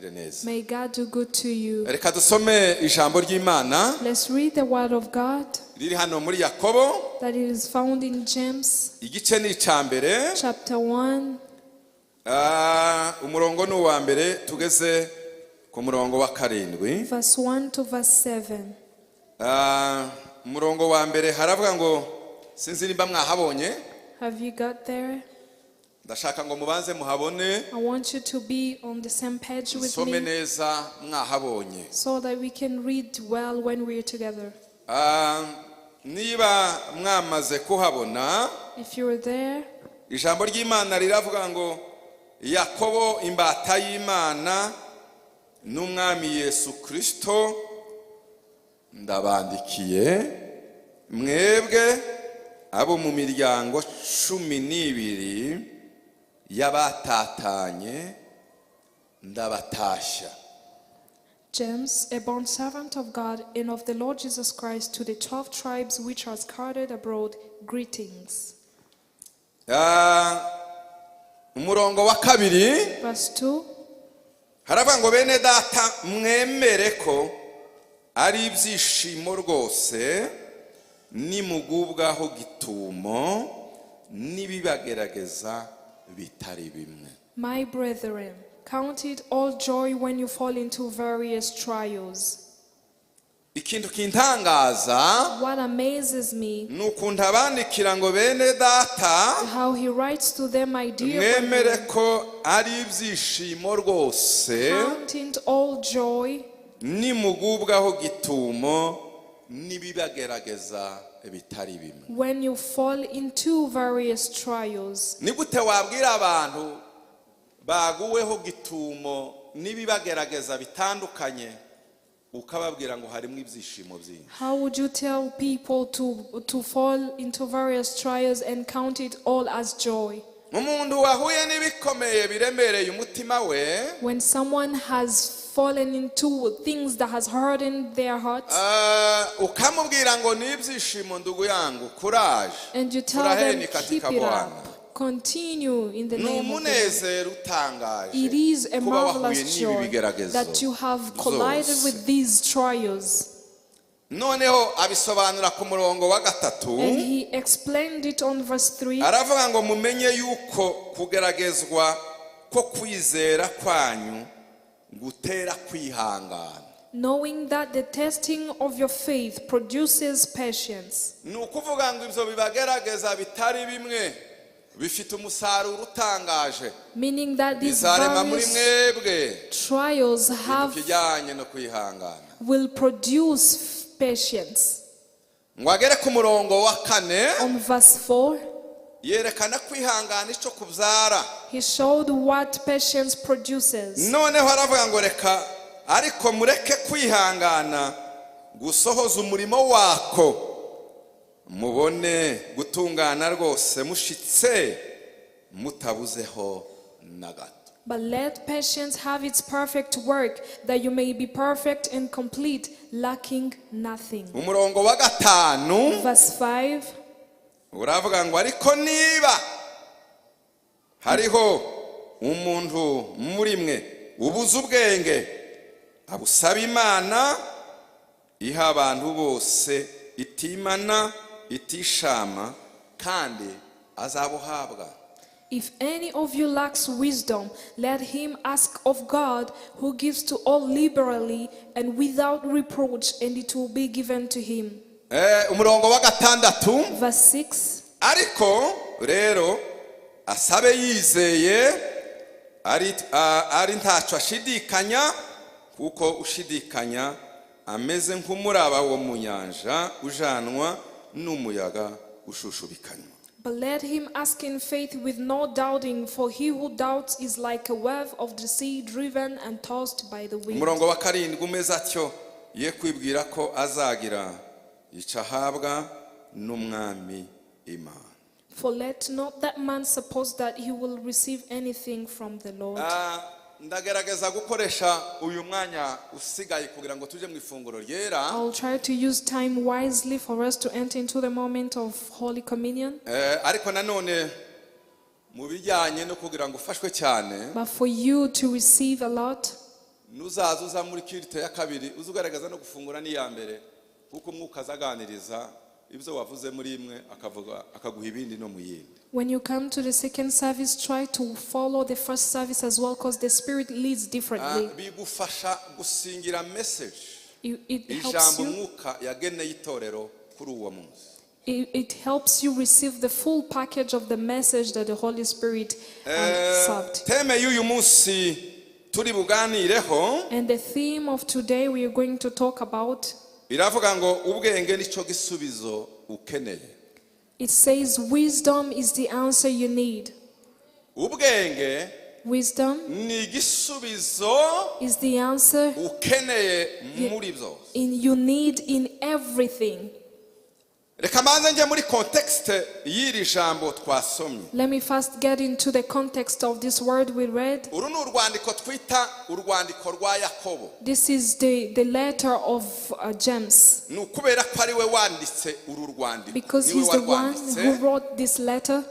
Abagirire neza. May God do good to you. Reka dusome ijambo ry'Imana Let's read the word of God riri hano muri Yakobo. That is found in James Igice ni icya mbere. Chapter 1, Ah, umurongo ni uwa mbere tugeze ku murongo wa karindwi. Verse 1 to verse 7. Ah, umurongo wa mbere haravuga ngo, sinzi nimba mwahabonye. Have you got there? Ndashaka ngo mubanze muhabone. I want you to be on the same page with Nsome me neza mwahabonye. So that we can read well when we are together. Ah, niba mwamaze kuhabona, If you are there, ijambo ry'Imana riravuga ngo: Yakobo imbata y'Imana n'Umwami Yesu Kirisito, ndabandikiye mwebwe abo mu miryango 12 y'abatatanye, ndabatashya. James, a bond servant of God and of the Lord Jesus Christ, to the 12 tribes which are scattered abroad, greetings. Ah, umurongo wa kabiri Verse 2. haravuga ngo: bene data, mwemere ko ari ibyishimo rwose nimugubwaho gitumo n'ibibagerageza bitari bimwe. My brethren, count it all joy when you fall into various trials. Ikintu kintangaza What amazes me, ni ukuntu abandikira ngo: bene data, how he writes to them, "My dear mwemere brethren, ko ari ibyishimo rwose count it all joy nimugubwaho gitumo n'ibibagerageza bitari bimwe." when you fall into various trials." Ni gute wabwira abantu baguweho gitumo n'ibibagerageza bitandukanye ukababwira ngo harimo ibyishimo byinshi? How would you tell people to fall into various trials and count it all as joy? Umuntu wahuye n'ibikomeye biremereye umutima we, When someone has fallen into things that has hardened their hearts, ah, ukamubwira ngo ni ibyishimo, ndugu yangu, courage, and you tell them, furaheni katika "Keep it Bwana. Up, continue in the Ni name of the Lord." umunezero utangaje It is a kuba wahuye marvelous n'ibi joy bigeragezo that you have collided byose. With these trials. Noneho abisobanura ku murongo wa gatatu. And he explained it on verse 3. Aravuga ngo: mumenye yuko kugeragezwa ko kwizera kwanyu gutera kwihangana. Knowing that the testing of your faith produces patience. Ni ukuvuga ngo ibyo bibagerageza bitari bimwe bifite umusaruro utangaje. Meaning that these Bizarema muri various mwebwe trials have ikijyanye no kwihangana. Will produce patience. Ngo agere ku murongo wa kane, On verse 4, yerekana kwihangana icyo kubyara. He showed what patience produces. Noneho aravuga ngo: reka ariko mureke kwihangana gusohoza umurimo wako, mubone gutungana rwose mushitse mutabuzeho na gato. But let patience have its perfect work, that you may be perfect and complete, lacking nothing. Umurongo wa gatanu Verse 5. uravuga ngo: ariko niba hariho umuntu muri mwe ubuze ubwenge, abusaba Imana iha abantu bose itimana itishama, kandi azabuhabwa. If any of you lacks wisdom, let him ask of God, who gives to all liberally and without reproach, and it will be given to him. Eh, umurongo wa gatandatu. Verse 6. Ariko rero asabe yizeye ari, ari ntacyo ashidikanya, kuko ushidikanya ameze nk'umuraba wo mu nyanja ujanwa n'umuyaga ushushubikanywa. But let him ask in faith with no doubting, for he who doubts is like a wave of the sea driven and tossed by the wind. Umurongo wa karindwi: umeze atyo ye kwibwira ko azagira icyo ahabwa n'Umwami Imana. For let not that man suppose that he will receive anything from the Lord. Ah, ndagerageza gukoresha uyu mwanya usigaye kugira ngo tujye mu ifunguro ryera. I'll try to use time wisely for us to enter into the moment of Holy Communion. Eh, ariko nanone mu bijyanye no kugira ngo ufashwe cyane, But for you to receive a lot, Nuzaza uza muri culte ya kabiri, uza ugaragaza no gufungura n'iya mbere, kuko Umwuka azaganiriza ibyo wavuze muri imwe, akavuga akaguha ibindi no mu yindi. When you come to the second service, try to follow the first service as well, because the Spirit leads differently. Bigufasha gusingira message, It helps ijambo you. Umwuka yageneye itorero kuri uwo munsi. It helps you receive the full package of the message that the Holy Spirit served. Thème y'uyu munsi turi buganireho And the theme of today we are going to talk about, iravuga ngo ubwenge nicyo gisubizo ukeneye. it says wisdom is the answer you need. Ubwenge Wisdom ni igisubizo is the answer ukeneye muri byose. in you need in everything. Reka mbanze njye muri contexte y'iri jambo twasomye. Let me first get into the context of this word we read. Uru ni urwandiko twita urwandiko rwa Yakobo. This is the letter of James, Ni ukubera ko ari we wanditse uru rwandiko, because niwe he's the one warwanditse. who wrote this letter.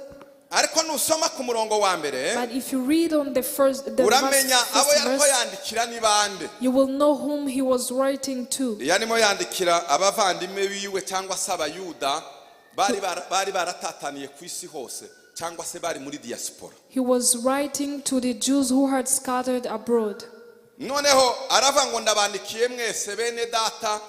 Ariko nusoma ku murongo wa mbere, But if you read on the first the verse, uramenya abo first yariko verse, yandikira ni bande. you will know whom he was writing to. Yarimo yandikira abavandimwe biwe cyangwa se Abayuda bari baratataniye ku isi hose, cyangwa se bari muri diaspora. He was writing to the Jews who had scattered abroad. Noneho aravuga ngo ndabandikiye mwese bene data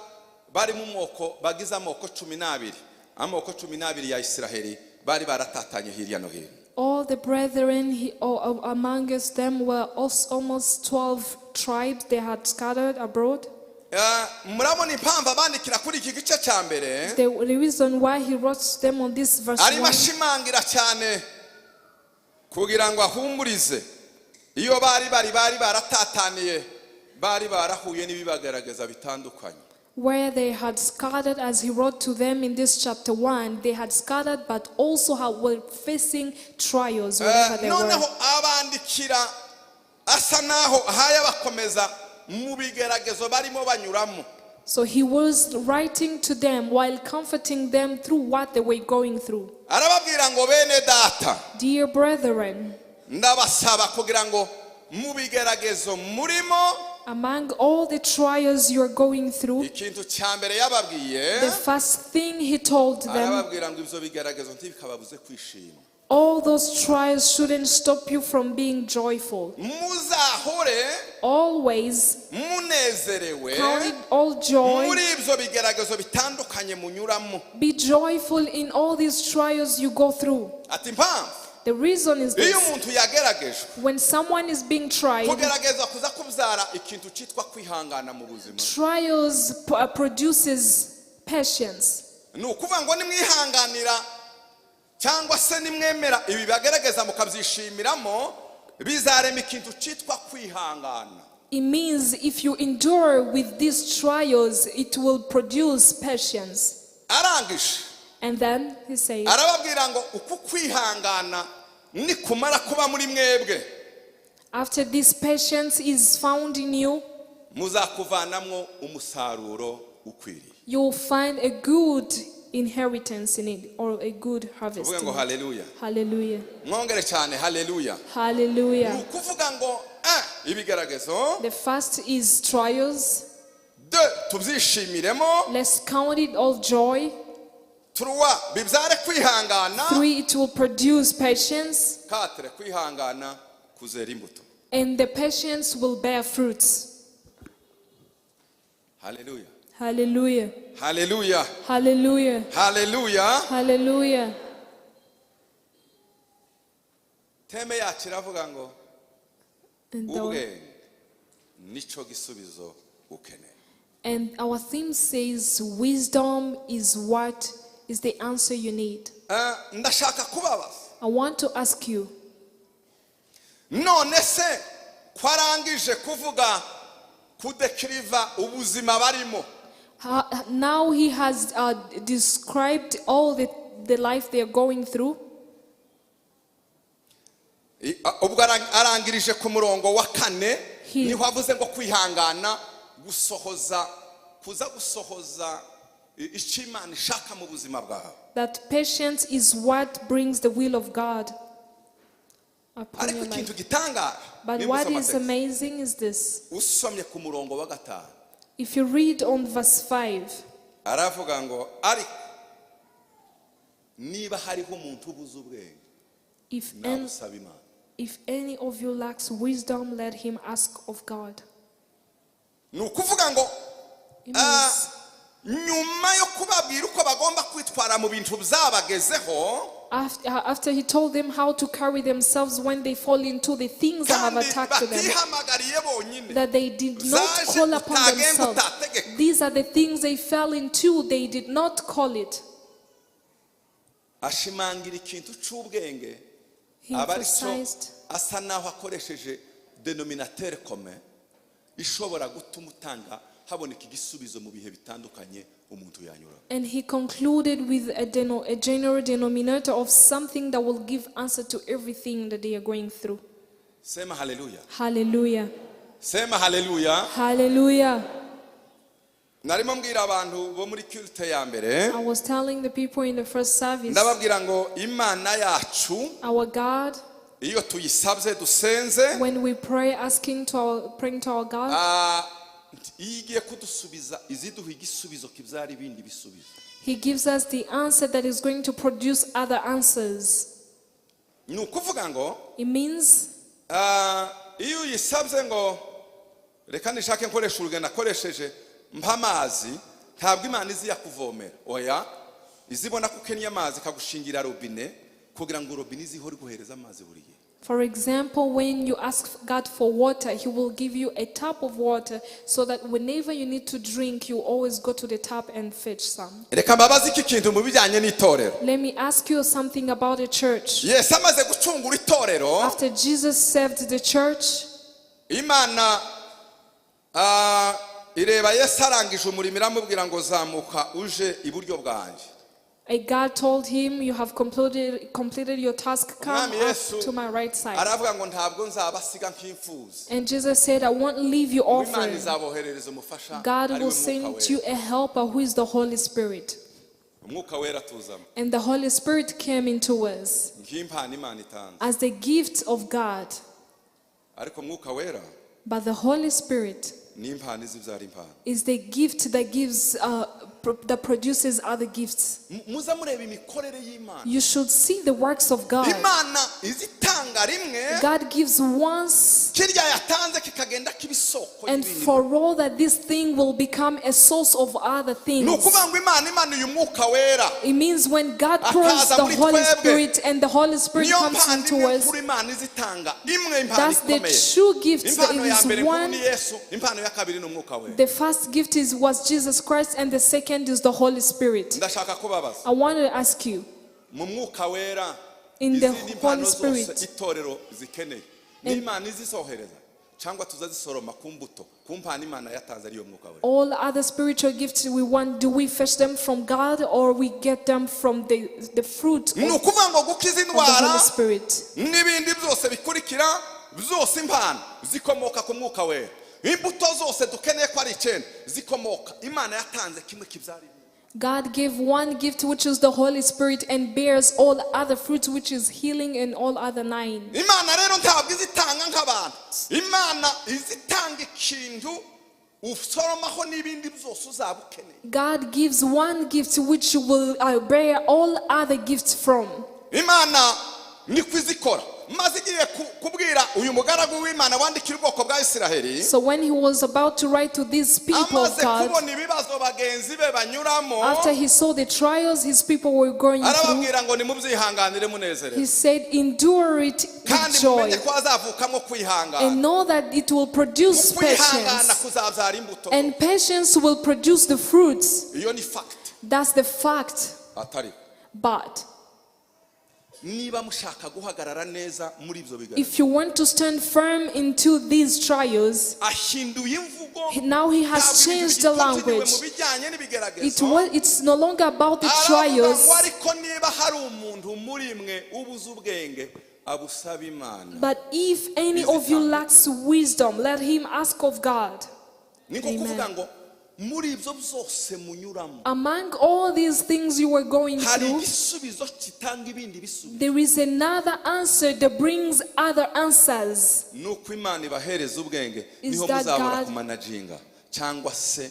bari mu moko, bagize amoko 12, amoko 12 ya Isiraheli bari baratatanye hirya no hino. All the brethren among us them were also almost 12 tribes they had scattered abroad. Murabona impamvu abandikira kuri iki gice cya mbere. The reason why he wrote them on this verse Arimo 1, ashimangira cyane kugira ngo ahumurize iyo bari baratataniye, bari barahuye n'ibibagaragaza bitandukanye. Where they had scattered, as he wrote to them in this chapter 1, they had scattered but also were facing trials wherever they were. Noneho abandikira asa naho ahaye abakomeza mu bigeragezo barimo banyuramo. So he was writing to them while comforting them through what they were going through. Arababwira ngo bene data, Dear brethren, ndabasaba kugira ngo mu bigeragezo murimo, among all the trials you are going through, ikintu cya mbere yababwiye, the first thing he told them, arababwira ngo ibyo bigeragezo ntibikababuze kwishima. All those trials shouldn't stop you from being joyful. Muzahore Always munezerewe count it all joy. Muri ibyo bigeragezo bitandukanye munyuramo. Be joyful in all these trials you go through. Ati impamvu, The reason is iyo this. umuntu yageragejwe, When someone is being tried, kugerageza kuza kubyara ikintu cyitwa kwihangana mu buzima. Trials produces patience. Ni ukuvuga ngo nimwihanganira cyangwa se nimwemera ibi bagerageza mukabyishimiramo, bizarema ikintu cyitwa kwihangana. It means if you endure with these trials, it will produce patience. Arangije, And then he says, arababwira ngo uku kwihangana nikumara kuba muri mwebwe, after this patience is found in you, muzakuvanamwo umusaruro ukwiriye. you will find a good inheritance in it, or a good harvest Tuvuge in ngo it. haleluya. Hallelujah. Mwongere cyane haleluya. Ni Hallelujah. ukuvuga ngo un, ibigeragezo, The first is trials. deux, tubyishimiremo, Let's count it all joy. trois, bibyare kwihangana, Three, it will produce patience, quatre, kwihangana kuzera imbuto. And the patience will bear fruits. Haleluya. Hallelujah. Haleluya. Hallelujah. Haleluya. Hallelujah. Thème yacu iravuga ngo ubwenge nico gisubizo ukeneye. And our theme says wisdom is what is the answer you need. Ndashaka kubabaza, I want to ask you, none se ko arangije kuvuga kudekiriva ubuzima barimo, Now he has described all the life they are going through. Ubwo arangirije ku murongo wa kane, niho avuze ngo kwihangana gusohoza, kuza gusohoza icyo Imana ishaka mu buzima bwawe. That patience is what brings the will of God. Upon Ariko your ikintu life. gitangaje, But nimba what usoma is text, amazing is this. Usomye ku murongo wa 5, If you read on verse 5, aravuga ngo ariko niba hariho umuntu ubuze ubwenge, nabusaba Imana. If any of you lacks wisdom, let him ask of God. Ni ukuvuga ngo It means nyuma yo kubabwira uko bagomba kwitwara mu bintu byabagezeho, after he told them how to carry themselves when they fall into the things that have kandi attacked them, batihamagariye bonyine, that they did not zaje call upon utagenga themselves. utategeka. These are the things they fell into, they did not call it. Ashimangira ikintu cy'ubwenge, He aba ari cyo emphasized asa naho akoresheje dénominateur commun ishobora gutuma utanga haboneka igisubizo mu bihe bitandukanye umuntu yanyura. And he concluded with a general denominator of something that will give answer to everything that they are going through. Sema haleluya. Hallelujah. Sema haleluya. Hallelujah. Narimo mbwira abantu bo muri culte ya mbere, I was telling the people in the first service, ndababwira ngo Imana yacu, our God, iyo tuyisabye dusenze, when we pray, praying to our God, iyo igiye kudusubiza iziduha igisubizo kibyara ibindi bisubizo. He gives us the answer that is going to produce other answers. Ni ukuvuga ngo It means iyo uyisabye ngo reka nishake nkoresha urugendo akoresheje mpa amazi, ntabwo Imana izi yakuvomera, oya, izibona ko ukennye amazi ikagushingira robine kugira ngo robine izihore iguhereza amazi buri gihe. For example, when you ask God for water, He will give you a tap of water so that whenever you need to drink, you always go to the tap and fetch some. Reka mbabaze iki kintu mu bijyanye n'itorero. Let me ask you something about the church. Yesu amaze gucungura itorero, After Jesus saved the church, Imana ireba Yesu arangije umurimo iramubwira ngo zamuka uje iburyo bwanjye. A God told him, "You have completed your task, come Umwami Yesu up to my right side." aravuga ngo ntabwo nzabasiga nk'imfubyi. And Jesus said, "I won't leave you Ngo Imana orphan. izaboherereza umufasha, God ari will we Mwuka send Wera. you a helper who is the Holy Spirit." Umwuka Wera tuzamo And the Holy Spirit came into us nk'impano Imana itanze. As the gift of God. Ariko Mwuka Wera But the Holy Spirit ni impano izibyara impano. Is the gift that gives, that produces other gifts. Muza mureba imikorere y'Imana. You should see the works of God. Imana izitanga rimwe, God gives once, kirya yatanze kikagenda kiba isoko and y'ibindi. for all that this thing will become a source of other Ni things. ukuvuga ngo Imana imanuye Umwuka Wera, It means when God pours akaza the muri Holy twebwe, Spirit and the Holy Spirit niyo comes mpano into imwe us, nkuru Imana izitanga, imwe impano that's the ikomeye. true gift. That Impano ya is mbere nkuru one. ni Yesu, impano ya kabiri ni Umwuka Wera. The first gift was Jesus Christ, and the second is the Holy Spirit. Ndashaka kubabaza, I want to ask you, mu Mwuka Wera, in the izindi mpano Holy zose Spirit, itorero zikeneye ni Imana izisohereza cyangwa tuzazisoroma ku mbuto ku mpano Imana yatanze ariyo Mwuka Wera? All other spiritual gifts we want, do we fetch them from God or we get them from the fruit Ni ukuvuga ngo gukiza of the indwara Holy Spirit? n'ibindi byose bikurikira byose, impano zikomoka ku Mwuka Wera. Imbuto zose dukeneye ko ari icyenda zikomoka Imana yatanze kimwe kibyara ibindi. God gave one gift, which is the Holy Spirit, and bears all other fruits, which is healing, and all other nine. Imana rero ntabwo izitanga nk'abantu, Imana izitanga ikintu usoromaho n'ibindi byose uzaba ukeneye. God gives one gift which you will bear all other gifts from. Imana niko izikora. Maze igiye kubwira uyu mugaragu w'Imana wandikira ubwoko bwa Isiraheli, So when he was about to write to these people of amaze God, kubona ibibazo bagenzi be banyuramo, after he saw the trials his people were going through, arababwira ngo nimubyihanganire munezerewe, he said, "Endure it with kandi joy mumenye ko hazavukamo kwihangana, and know that it will produce kwihangana patience. kuzabyara imbuto." And patience will produce the fruits." Iyo ni fact. That's the fact. Atari But niba mushaka guhagarara neza muri ibyo biganiro, if you want to stand firm into these trials, ahinduye imvugo. Now he has Ntabwo ibintu changed the bigicontinuwe mu language. bijyanye n'ibigeragezo. It's no longer about the Aravuga trials, ngo ariko niba hari umuntu muri mwe ubuze ubwenge, abusaba Imana. But if any of you lacks wisdom, let him ask of God. Ni nko Amen. kuvuga ngo Muri ibyo byose munyuramo, Among all these things you were going hari through, igisubizo kitanga ibindi bisubizo. There is another answer that brings other answers. Ni uko Imana ibahereza ubwenge, Is niho that muzabura God- kumanaginga cyangwa se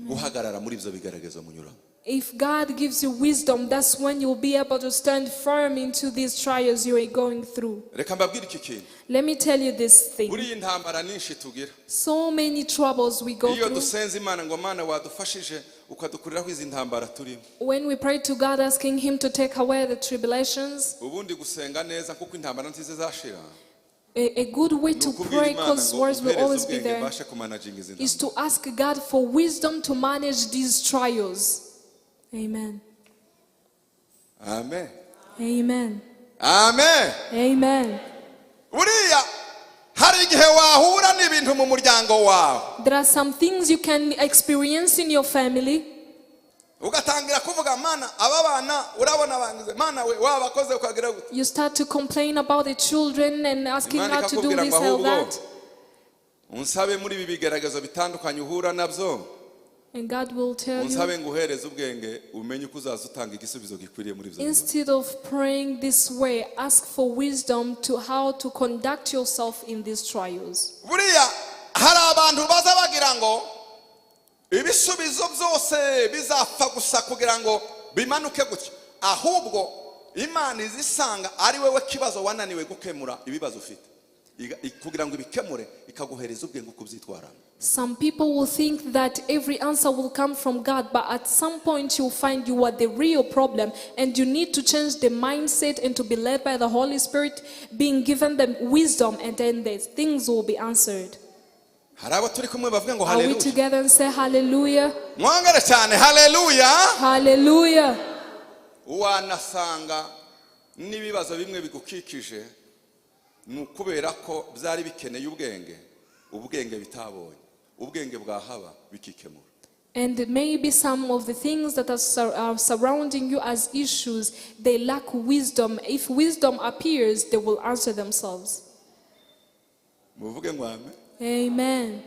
guhagarara muri ibyo bigeragezo munyuramo. If God gives you wisdom, that's when you'll be able to stand firm into these trials you are going through. Reka mbabwire iki kintu. Let me tell you this thing. Buriya intambara nyinshi tugira, So many troubles we go iyo through. Dusenze Imana ngo Mana wadufashije ukadukuriraho izi ntambara turimo, When we pray to God asking Him to take away the tribulations, ubundi gusenga neza kuko intambara ntizizashira, a good way ni to ukubwira pray, Imana because ngo words will umpereze always be ubwenge there, mbashe kumanaginga izi is ntambara. To ask God for wisdom to manage these trials. Amen. Amen. Amen. Amen. Amen. Buriya hari igihe wahura n'ibintu mu muryango wawe, There are some things you can experience in your family, ugatangira kuvuga Mana aba bana urabona bangize Mana we wabakoze ukagira gute. You start to complain about the children and asking Imana God to do ikakubwira this ngo or ahubwo that. unsabe muri ibi bigeragezo bitandukanye uhura nabyo, And God will tell you, unsabe nguhereze ubwenge umenye uko uzaza utanga igisubizo gikwiriye muri ibyo bibazo. Instead of praying this way, ask for wisdom to how to conduct yourself in these trials. Buriya hari abantu baza bagira ngo ibisubizo byose bizapfa gusa kugira ngo bimanuke gutya, ahubwo Imana izisanga ari wowe kibazo wananiwe gukemura ibibazo ufite. Kugira ngo ibikemure ikaguhereza ubwenge uko ubyitwaramo. Some people will think that every answer will come from God, but at some point you'll find you are the real problem and you need to change the mindset and to be led by the Holy Spirit, being given the wisdom, and then the things will be answered. Hari abo turi kumwe bavuga ngo Are we haleluya. Together and say hallelujah? Mwongere cyane haleluya. Hallelujah. Wanasanga n'ibibazo bimwe bigukikije ni ukubera ko byari bikeneye ubwenge, ubwenge bitabonye, ubwenge bwahaba bikikemura. And maybe some of the things that are surrounding you as issues, they lack wisdom. If wisdom appears, they will answer themselves. Muvuge ngo amen. Amen.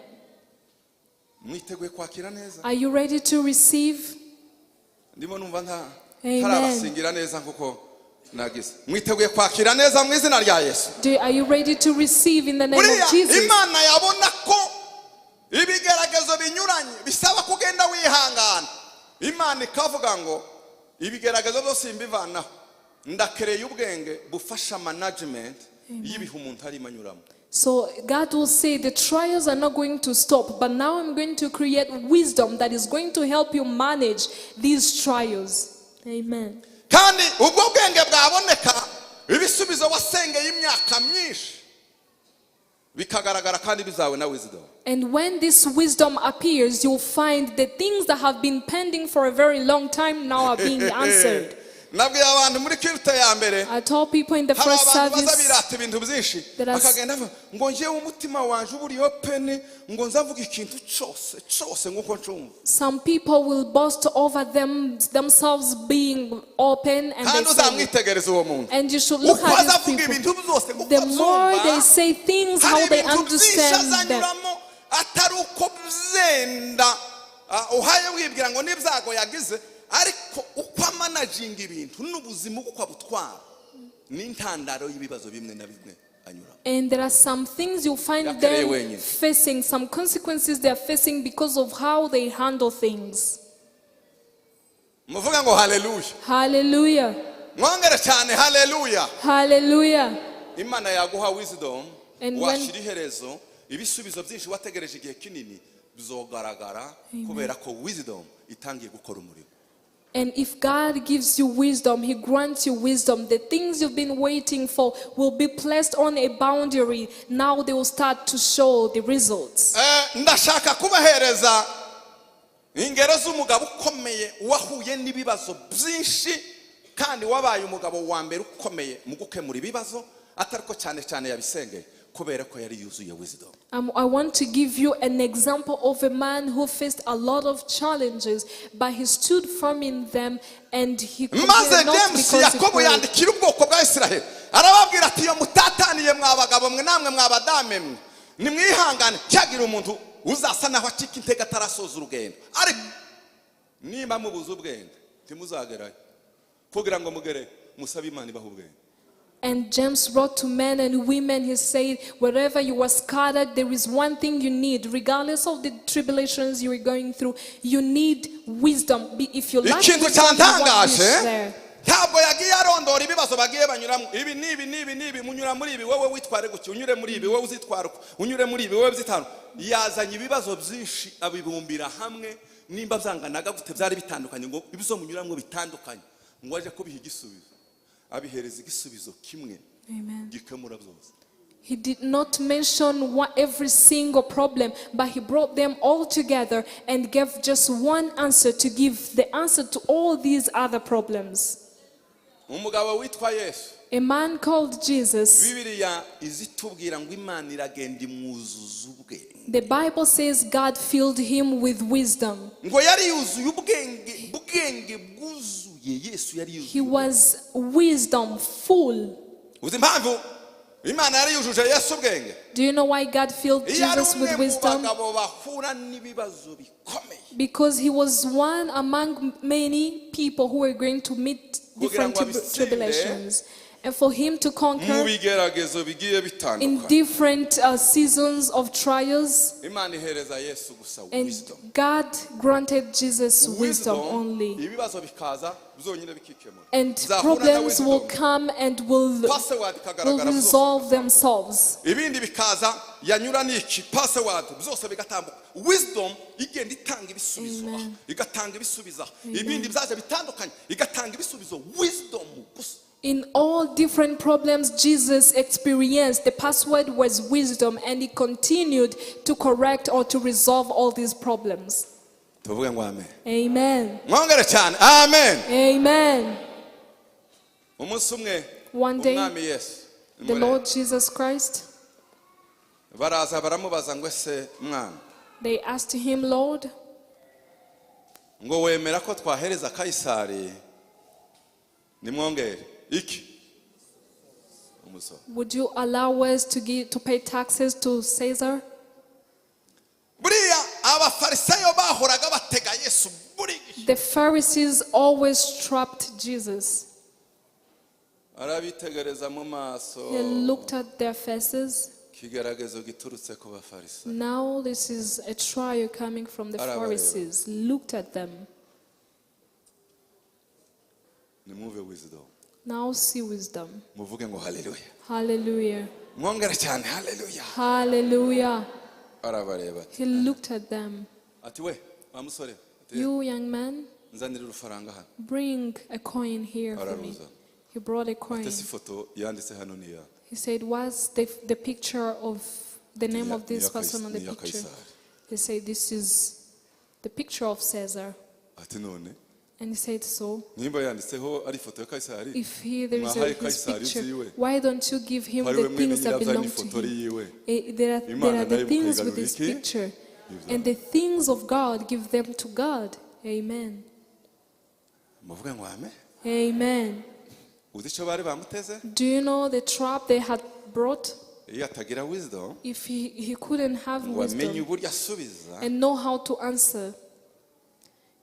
Mwiteguye kwakira neza? Are you ready to receive? Ndimo numva nta Amen. ntarabasingira neza nkuko nagize. Mwiteguye kwakira neza mu izina rya Yesu? Are you ready to receive in the name Buriya of Jesus? Imana yabona ko ibigeragezo binyuranye bisaba kugenda wihangana, Imana ikavuga ngo ibigeragezo byose mbivanaho ndakereye ubwenge bufasha management y'ibihe umuntu arimo anyuramo. So God will say the trials are not going to stop, but now I'm going to create wisdom that is going to help you manage these trials. Amen. Kandi ubwo bwenge bwaboneka, ibisubizo wasengeye imyaka myinshi bikagaragara kandi bizawe na wisdom. And when this wisdom appears, you'll find the things that have been pending for a very long time now are being answered. Nabwiye abantu muri culte ya mbere, I told people in the hari first abantu baza service birata ibintu byinshi, akagenda avuga ngo ngewe umutima wanje uba uri open, ngo nzavuga ikintu cyose cyose nk'uko ncumva. Some people will boast over themselves being open and Kandi they say it. uzamwitegereza uwo muntu, And you should look uko at these azavuga people. ibintu byose uko The more they abyumva, say things, hari how they ibintu byinshi understand them. azanyuramo atari uko byenda uhaye wibwira ngo n'ibyago yagize, ariko uko amanaginga ibintu n'ubuzima uko abutwara ni intandaro y'ibibazo bimwe na bimwe anyuramo. And there are some things you find Yakereye them wenyine. Facing, some consequences they are facing because of how they handle things. Muvuga ngo haleluya. Hallelujah. Mwongere cyane haleluya. Hallelujah. Imana yaguha wisdom, washyira iherezo ibisubizo byinshi wategereje igihe kinini bizogaragara kubera ko wisdom itangiye gukora umurimo. And if God gives you wisdom, He grants you wisdom. The things you've been waiting for will be placed on a boundary. Now they will start to show the results. Eh, ndashaka kubahereza ingero z'umugabo ukomeye wahuye n'ibibazo byinshi kandi wabaye umugabo wa mbere ukomeye mu gukemura ibibazo atari ko cyane cyane yabisengeye kubera ko yari yuzuye wisdom. I want to give you an example of a man who faced a lot of challenges, but he stood firm in them and he Maze complained not James because he Yakobo prayed. yandikira ubwoko bwa Isiraheli arababwira ati iyo mutataniye mwa bagabo mwe namwe mwa badame mwe nimwihangane cyagira umuntu Uzasa naho acika intege atarasoza urugendo, ariko niba mubuze ubwenge ntimuzagerayo. Kugira ngo mugere, musabe Imana ibaha ubwenge. And James wrote to men and women, he said, wherever you are scattered, there is one thing you need. Regardless of the tribulations you are going through, you need wisdom. If you lack Ikintu wisdom, you won't cyantangaje, reach there. Ntabwo yagiye arondora ibibazo bagiye banyuramo, ibi n'ibi n'ibi n'ibi, munyura muri ibi, wowe witware gutya, unyure muri ibi, wowe uzitwara uko, unyure muri ibi, wowe uzitwara uko. Yazanye ibibazo byinshi abibumbira hamwe, nimba byanganaga gute byari bitandukanye, ngo ibyo munyuramo bitandukanye, ngo aje kubiha igisubizo, abihereza igisubizo kimwe Amen. Gikemura byose. He did not mention every single problem, but he brought them all together and gave just one answer to give the answer to all these other problems. Umugabo witwa Yesu, A man called Jesus, Bibiliya izitubwira ngo Imana iragenda imwuzuza ubwenge. The Bible says God filled him with wisdom. Ngo yari yuzuye ubwenge, bwenge bwuzuye. Yesu yari He yuzuye. Was wisdom full. Uzi impamvu Imana yari yujuje Yesu ubwenge? Do you know why God filled Iyo ari Jesus umwe with mu wisdom? Bagabo bahura n'ibibazo bikomeye. Because he was one among many people who were going to meet different Kugira ngo abitsinde, tribulations. And for him to mu conquer bigeragezo bigiye in bitandukanye, different seasons of trials, Imana ihereza Yesu gusa and wisdom. God granted Jesus wisdom only. Ibibazo bikaza byonyine bikikemura. And Zahura na problems will wisdom, come and will password will ikagaragara byose. Resolve themselves. Ibindi bikaza yanyura n'iki password byose bigatambuka. Wisdom igenda itanga ibisubizo Amen. aha, igatanga ibisubizo aha. Ibindi byaje bitandukanye igatanga ibisubizo, wisdom gusa. In all different problems Jesus experienced, the password was wisdom, and he continued to correct or to resolve all these problems. Tuvuge ngo amen. Amen. Mwongere cyane amen. Amen. Umunsi umwe, One day, umwami Yesu, the Lord Jesus Christ, baraza baramubaza ngo ese mwana, they asked him, "Lord, ngo wemera ko twahereza Kayisari," nimwongere, iki? Umusoro. Would you allow us to pay taxes to Caesar?" Buriya abafarisayo bahoraga batega Yesu buri gihe. The Pharisees always trapped Jesus. Arabitegereza mu maso. He looked at their faces. Ikigeragezo giturutse ku bafarisayo. Now this is a trial coming from the Arabareba. Pharisees. Looked at them. Nimwumve wisdom. Now see wisdom. Muvuge ngo haleluya. Hallelujah. Mwongere cyane haleluya. Hallelujah. Arabareba ati, He looked at them. Ati we wa musore, ati, "You, young man, nzanira urufaranga hano. Bring a coin here for me." Araruza. He brought a coin. Ati ifoto yanditse hano ni iya He said, "What's the picture of the name of this Ni iya person on the Ni iya picture?" Kayisari. He said, "This is the picture of Caesar." Ati none And he said, "So, nimba yanditseho ari ifoto ya Kayisari, if there is mwahaye his Kayisari picture, ibyiwe. why don't you give him Ko ari we the mwene things that nyirabyo belong to n'ifoto ari him?" yiwe. There Imana are the nayo things with mukayigarurira this iki? picture. Ibyawe. And the things of God, give them to God. Amen. Muvuge ngo amen. Amen. Uzi icyo bari bamuteze? Do you know the trap they had brought? Iyo atagira wisdom If he couldn't have ngo amenye wisdom uburyo asubiza, and know how to answer,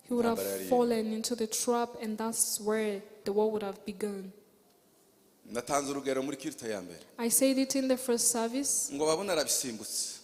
he would have Intambara yari fallen into the trap, and that's where the war would have begun. Natanze urugero muri culte ya mbere. I said it in the first service. Ngo babone arabisimbutse.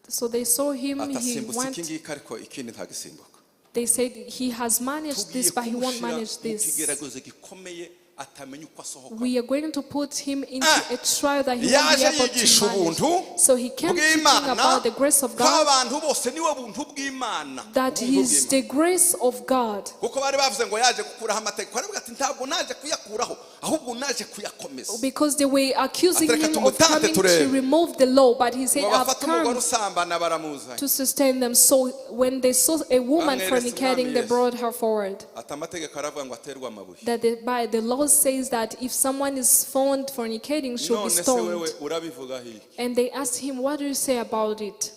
So they saw him, he Atasimbutse iki went. ngiki ariko ikindi ntagisimbuka. They said he has managed Tugiye this, but he won't kumushyira manage mu this. kigeragezo gikomeye atamenya uko asohoka. We are going to put him into Ah! a trial that he won't be Yaje able yigisha to manage. ubuntu So he came teaching bw'Imana, about the grace of God, ko abantu bose niwe buntu bw'Imana, that Ubuntu he's bw'Imana. the grace of God. Kuko bari bavuze ngo yaje gukuraho amategeko, aravuga ati ntabwo naje kuyakuraho ahubwo naje kuyakomeza. Because they were accusing Ati reka him of tumutante coming to turebe. Remove the law, but he said, Ngo "I've bafate umugore come usambana baramuzanye. To sustain them." So when they saw a woman Bamweretse fornicating, umwami they Yesu. Brought her forward. Ati amategeko aravuga ngo aterwe amabuye. That by the law says that if someone is found fornicating, she'll be None se wewe stoned. urabivugaho iki? And they asked him, "What do you say about it?"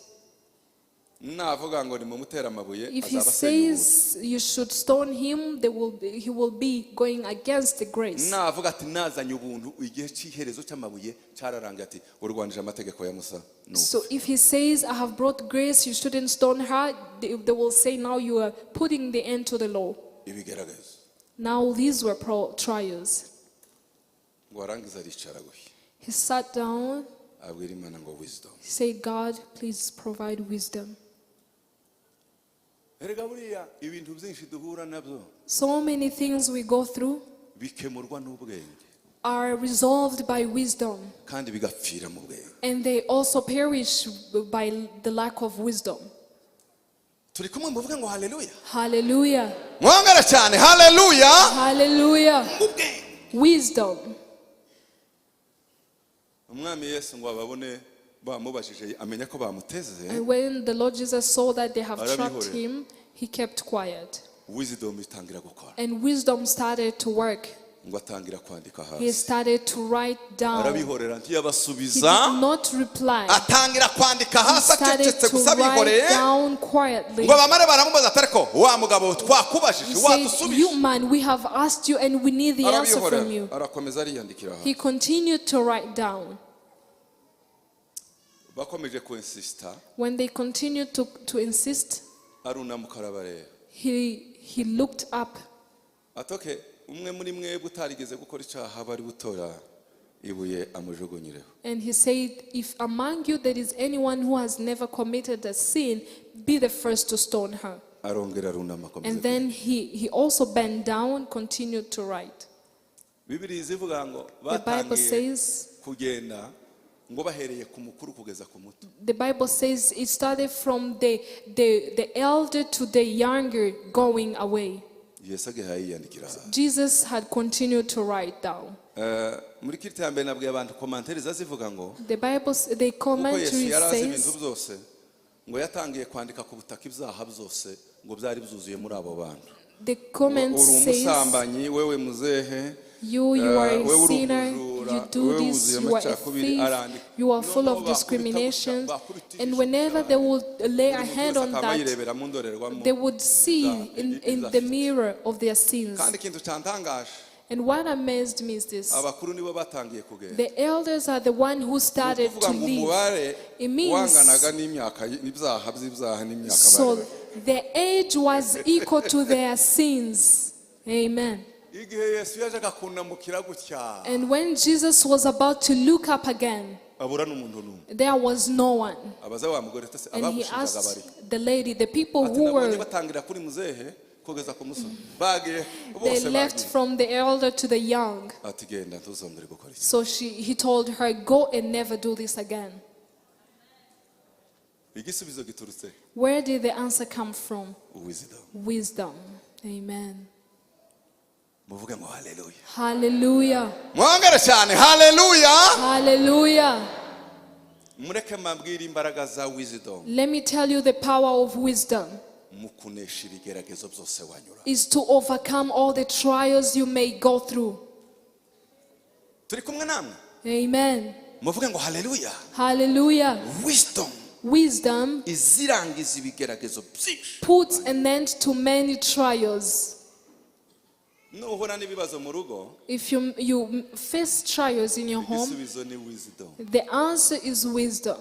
Navuga ngo nimumutere amabuye, If he azaba asenya ubuntu. says you should stone him, he will be going against the grace. Navuga ati nazanye ubuntu, igihe cy'iherezo cy'amabuye cyararangiye, ati urwanije amategeko ya Musa nuko. So if he says, "I have brought grace, you shouldn't stone her," they will say, "Now you are putting the end to the law." Ibigaragazo. Now these were trials. Ngo arangize aricara gushya, He sat down, abwira Imana ngo wisdom. he said, "God, please provide wisdom." Erega buriya ibintu byinshi duhura nabyo So many things we go through bikemurwa n'ubwenge, are resolved by wisdom, kandi bigapfira mu bwenge. And they also perish by the lack of wisdom. Turi kumwe? Muvuge ngo haleluya. Hallelujah. Mwongere cyane, haleluya. Hallelujah. Mu bwenge. Wisdom. Umwami Yesu ngo ababone bamubajije, amenya ko bamuteze. And when the Lord Jesus saw that they have trapped Arabihorera. Him, he kept quiet. Wisdom itangira gukora. And wisdom started to work. Ngo atangira kwandika He hasi. Started to write down. Arabihorera, He ntiyabasubiza. Did not reply. Atangira kwandika He hasi started acecetse to gusa write abihoreye. Down quietly. Ngo bamare baramubaza ati ariko wa mugabo twakubajije, He said, wadusubije. "You man, we have asked you and we need the answer from Arabihorera, you." arakomeza ariyandikira hasi. He continued to write down. Bakomeje kuinsista, When they continued to insist, arunamuka arabareba. he looked up. Ati okay, umwe muri mwebwe utarigeze gukora icyaha bari gutora ibuye amujugunyireho. And he said, "If among you there is anyone who has never committed a sin, be the first to stone her." Arongera arunama akomeza. And then he also bent down, continued to write. Bibiri zivuga ngo The Bible batangiye says, kugenda ngo bahereye ku mukuru kugeza ku muto. The Bible says it started from the elder to the younger going away. Yesu agihaye yiyandikira hasi. Jesus had continued to write down. Eh, muri culte ya mbere nabwiye abantu commentaires zivuga ngo The Bible, the kuko Yesu commentary yari azi ibintu says, byose, ngo yatangiye kwandika ku butaka ibyaha byose ngo byari byuzuye muri abo bantu. The comment Uri says, umusambanyi wewe muzehe, You are wewe a uri sinner, umujura, you do wewe this, wuzuye you are a amacakubiri, thief, arandika. You are full Noneho of bakubita discriminations." gutya, bakubita And ijisho whenever they would lay a buri muntu hand wese on akaba that, yirebera mu ndorerwamo. They would see in the mirror of their sins. Kandi ikintu cyantangaje, And what amazed me is this: abakuru nibo batangiye kugenda. The elders are the one who started Ukuvuga to ngo leave. Umubare It means wanganaga n'imyaka n'ibyaha by'ibyaha n'imyaka so bari. The age was equal to their sins. Amen. Igihe Yesu yajaga kunamukira gutya, And when Jesus was about to look up again, abura n'umuntu n'umwe. There was no one. Abaza wa mugore ati And he abagushinjaga bari asked the lady, the people ati who nabonye were, batangira kuri muzehe kugeza ku musore bagiye they bose left bagiye. From the elder to the young. Ati genda ntuzongere gukora iki. So he told her, "Go and never do this again." Igisubizo giturutse Where did the answer come from? Wisdom. Wisdom. Amen. Muvuge ngo haleluya. Hallelujah. Mwongere cyane, haleluya. Hallelujah. Mureke mbabwire imbaraga za wisdom Let me tell you, the power of wisdom mu kunesha ibigeragezo byose wanyura. Is to overcome all the trials you may go through. Turi kumwe namwe? Amen. Muvuge ngo haleluya. Hallelujah. Wisdom Wisdom izirangiza ibigeragezo byinshi. Puts an end to many trials. Nuhura n'ibibazo mu rugo, If you face trials in your home, igisubizo ni wisdom. The answer is wisdom.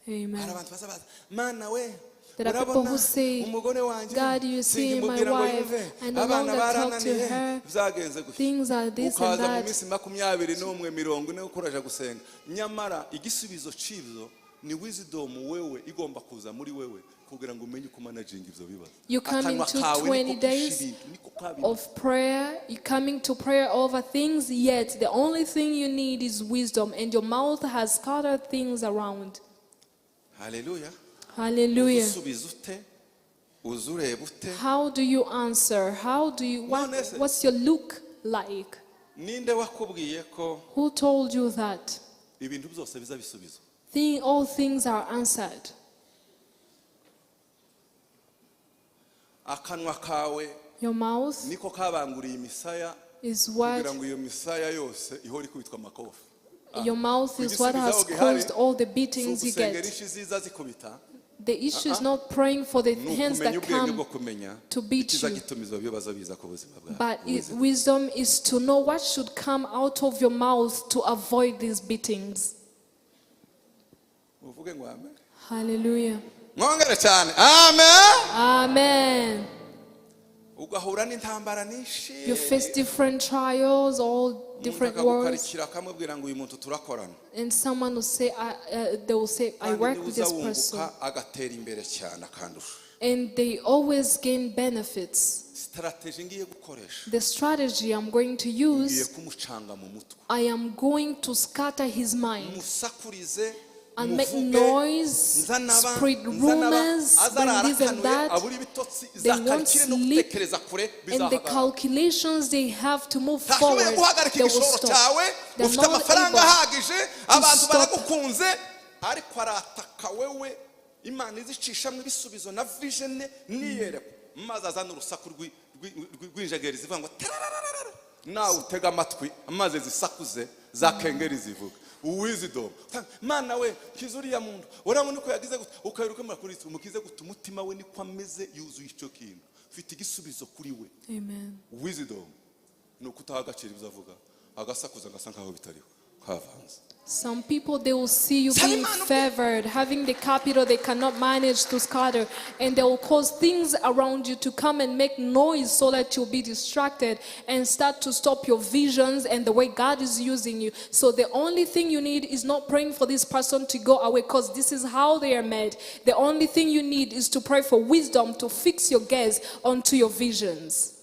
Hari Amen. abantu baza baza mana we, There are people urabona who say, umugore wanjye "God, you see my sinkimubwira ngo wife, yumve, I no abana longer talk to barananiye, her. byagenze gutya." Things are this and Ukaza mu that." minsi 21, 40 uko uraja gusenga, nyamara igisubizo c'ivyo ni wisdom wewe igomba kuza muri wewe kugira ngo umenye uko managinga ivyo bibazo. You come Akanwa into kawe niko 20 kisha days ibintu, niko kabintu. of prayer, you're coming to prayer over things, yet the only thing you need is wisdom, and your mouth has scattered things around. Haleluya. Hallelujah. Usubiza ute, uza ureba ute? How do you answer? How do you what, None se- what's your look like? Ninde wakubwiye ko Who told you that? Ibintu byose biza bisubizwa? All things are answered. Akanwa kawe Your mouth niko kabanguriye imisaya is what kugira ngo iyo misaya yose ihore ikubitwa amakofi. Your mouth is what has Igisubizo gihari caused all the si beatings you ugusengera get. inshi ziza zikubita. The issue is not praying for the Ni hands ukumenya that ubwenge come bwo kumenya to beat ikiza you. gituma ibyo bibazo biza ku buzima bwawe. But wisdom is to know what should come out of your mouth to avoid these beatings. Uvuge ngo amen. Hallelujah. Mwongere cyane amen. Amen. Ugahura n'intambara nyinshi. You face different trials, all Umuntu different wars. akagukarikira akamubwira ngo uyu muntu turakorana. And someone will say, they will say, "I Kandi work niwe with uza this person." wunguka agatera imbere cyane akandusha. And they always gain benefits. Strategy ngiye gukoresha, The strategy I'm going to ngiye use, kumucanga mu mutwe, I am going to scatter his mind musakurize, and make muvuge, noise, nzanaba spread nzanaba rumors, azarara bring this and akanuye that. abura ibitotsi, They won't zakarikire no sleep, gutekereza kure and the bizahagarara. calculations they have to move Ntashoboye forward, guhagarika they will igishoro stop. cyawe. They're Ufite not amafaranga able ahagije, abantu stop. baragukunze, ariko arataka wewe Imana izicishamo ibisubizo na vision niyerekwa, maze azana urusaku rw'injegeri zivuga ngo tarararara, nawe utega amatwi maze zisakuze za kengeri zivuga wisdom. Mana we, kiza uriya muntu, urabona uko yagize gute, ukayiruka kuri umukize gute, umutima we niko ameze, yuzuye icyo kintu, ufite igisubizo kuri we. Amen. Wisdom ni uko utaha agaciro ibyo avuga, agasakuza agasa nkaho bitariho kavanze. Some people, they will see you Saba being Imana ubwenge. favored, having the capital they cannot manage to scatter, and they will cause things around you to come and make noise so that you'll be distracted and start to stop your visions and the way God is using you. So the only thing you need is not praying for this person to go away, because this is how they are made. The only thing you need is to pray for wisdom to fix your gaze onto your visions.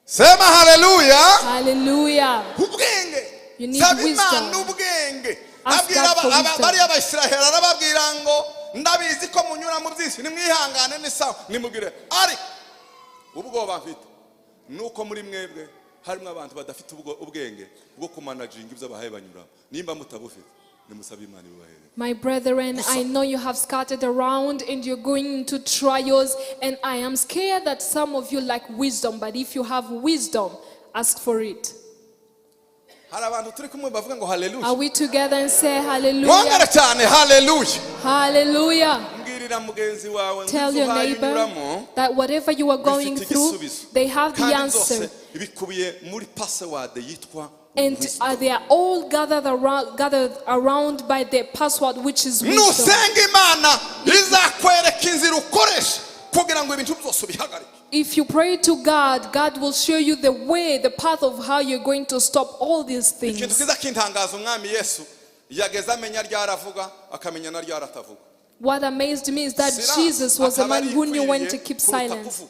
Sema haleluya. Hallelujah. Ubwenge. You need Saba wisdom. Imana ubwenge. Ask Abwira God for wisdom. bariya Bayisiraheli, arababwira ngo ndabizi ko munyura mu byinshi, nimwihangane, ni sawa, nimubwire, ariko ubwoba mfite ni uko muri mwebwe harimo abantu badafite ubwenge bwo kumanaginga ibyo bahaye banyuramo. Nimba mutabufite, nimusabe Imana ibubahere. My brethren, I know you have scattered around and you're going into trials, and I am scared that some of you lack wisdom, but if you have wisdom, ask for it. Hari abantu turi kumwe bavuga ngo haleluya? Are we together and say hallelujah? Mwongere cyane haleluya. Hallelujah. Mbwirira mugenzi wawe ngo Tell ibyo your uhaye neighbor unyuramo that whatever you are going bifite through, igisubizo, they have the kandi answer. byose bikubiye muri password yitwa And wisdom. they are all gathered around by the password, which is wisdom. Nusenga Imana izakwereka inzira ukoresha kugira ngo ibintu byose ubihagarike. If you pray to God, God will show you the way, the path of how you're going to stop all these Ikintu things. kiza kintangaza, Umwami Yesu yageze amenya ryari avuga, akamenya na ryari atavuga. What amazed me is that Silence Jesus was a akaba man who knew when ari to keep kuruta silence kuvuga.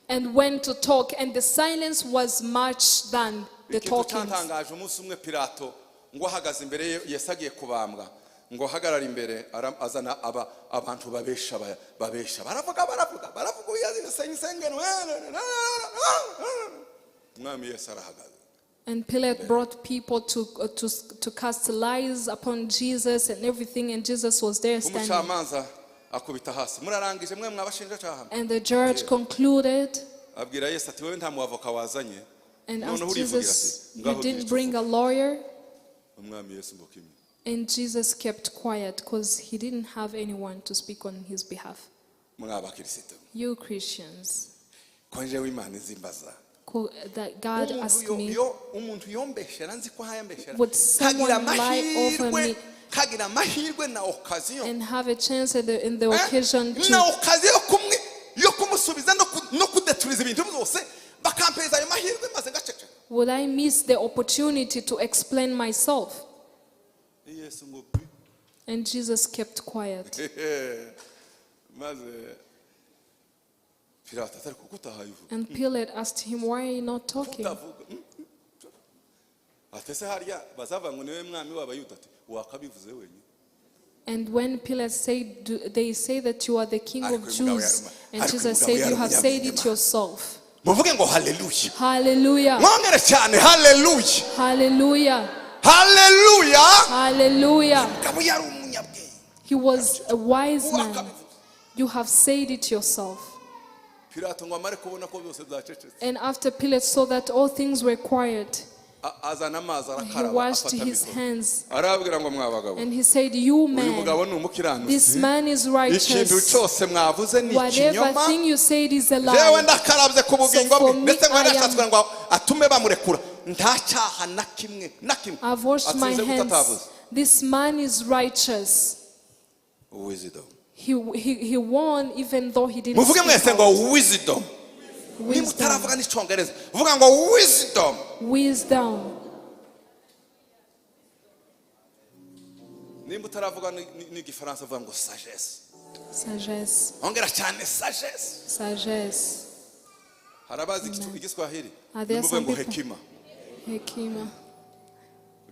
And when to talk, and the silence was much than the Ikintu talking. cyantangaje, umunsi umwe Pilato ngo ahagaze imbere ye, Yesu agiye kubambwa, ngo ahagarare imbere, azana abantu babesha, babesha, baravuga, baravuga, baravuga, uyu Umwami Yesu arahagaze. And Pilate brought people to cast lies upon Jesus and everything, and Jesus was there standing. Umucamanza akubita hasi, murarangije mwe mwabashinjacyaha? And the judge concluded Abwira Yesu ati wowe nta muavoka wazanye, and noneho asked urivugira Jesus, ati "You ngaho didn't gira icyo bring a uvuga." lawyer?" Umwami Yesu ngo kimwe. And Jesus kept quiet because he didn't have anyone to speak on his behalf. Mw'abakirisito, You Christians, ko njyewe Imana izimbaza, that God umuntu asked me, umuntu yombeshera, nzi ko ahayambeshera, would someone kagira lie over amahirwe me kagira amahirwe na occasion and have a chance in the Eh? occasion to Na occasion yo kumwe yo kumusubiza no kudeturiza ibintu byose, bakampeza ayo mahirwe maze ngaceceka? Would I miss the opportunity to explain myself? Yesu ngo bi. And Jesus kept quiet. Maze Pilato atari kuko utahaye uvuga. And Pilate asked him, "Why are you not talking?" Utavuga. Ati ese harya bazavuga ngo niwe mwami w'Abayuda, ati wakabivuze wenyine. And when Pilate said, "They say that you are the king of Ariko uyu mugabo Jews," and ariko Jesus uyu said, mugabo "You have yari said it umunyabwenge. yourself." Muvuge ngo haleluya. Hallelujah. Mwongere cyane haleluya. Hallelujah. Haleluya. Hallelujah. Mugabo yari umunyabwenge. He was a wise man. Wakabivuze. You have said it yourself. Pilato ngo amare kubona ko byose byacecetse, And after Pilate saw that all things were quiet, Azana amazi He arakaraba washed afata his mikoro hands arababwira ngo mwa bagabo and he said, "You uyu man, mugabo ni this umukiranutsi man is ikintu righteous. cyose mwavuze ni Whatever ikinyoma thing you said is a jewe lie." ndakarabye ku bugingo So bwe for me, ndetse ngo I am- yarashatswe ngo atume bamurekura nta cyaha na kimwe na kimwe I've washed my Atsinze gute atavuze hands. This man is righteous. Wisdom. He won even though he didn't Muvuge speak mwese ngo out. wisdom. Niba Wisdom. utaravuga n'icyongereza vuga ngo wisdom. Wisdom. Nimba utaravuga n'igifaransa vuga ngo sagesse. Sagesse. Ongera cyane sagesse. Sagesse. Hari abazi igiswahili Are there nimuvuge some ngo people? hekima. Hekima.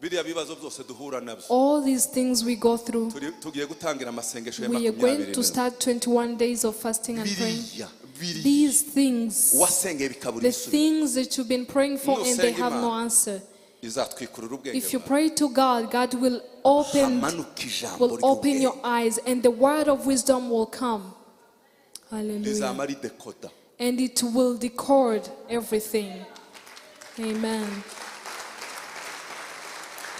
Biriya bibazo byose duhura nabyo All these things we go through. Tugiye gutangira amasengesho ya We are going 20 to start 21 days of fasting and praying. biriya biriya These things, wasengeye bikabura the ibisubizo things that you've been praying for and they Nusenga have no Imana. answer. Izatwikurura ubwenge If you bwawe. pray to God, God will open Hamanuka ijambo will open your ry'ubwenge eyes and the word of wisdom will come. Hallelujah. rizama ridekoda. And it will decode everything. Amen.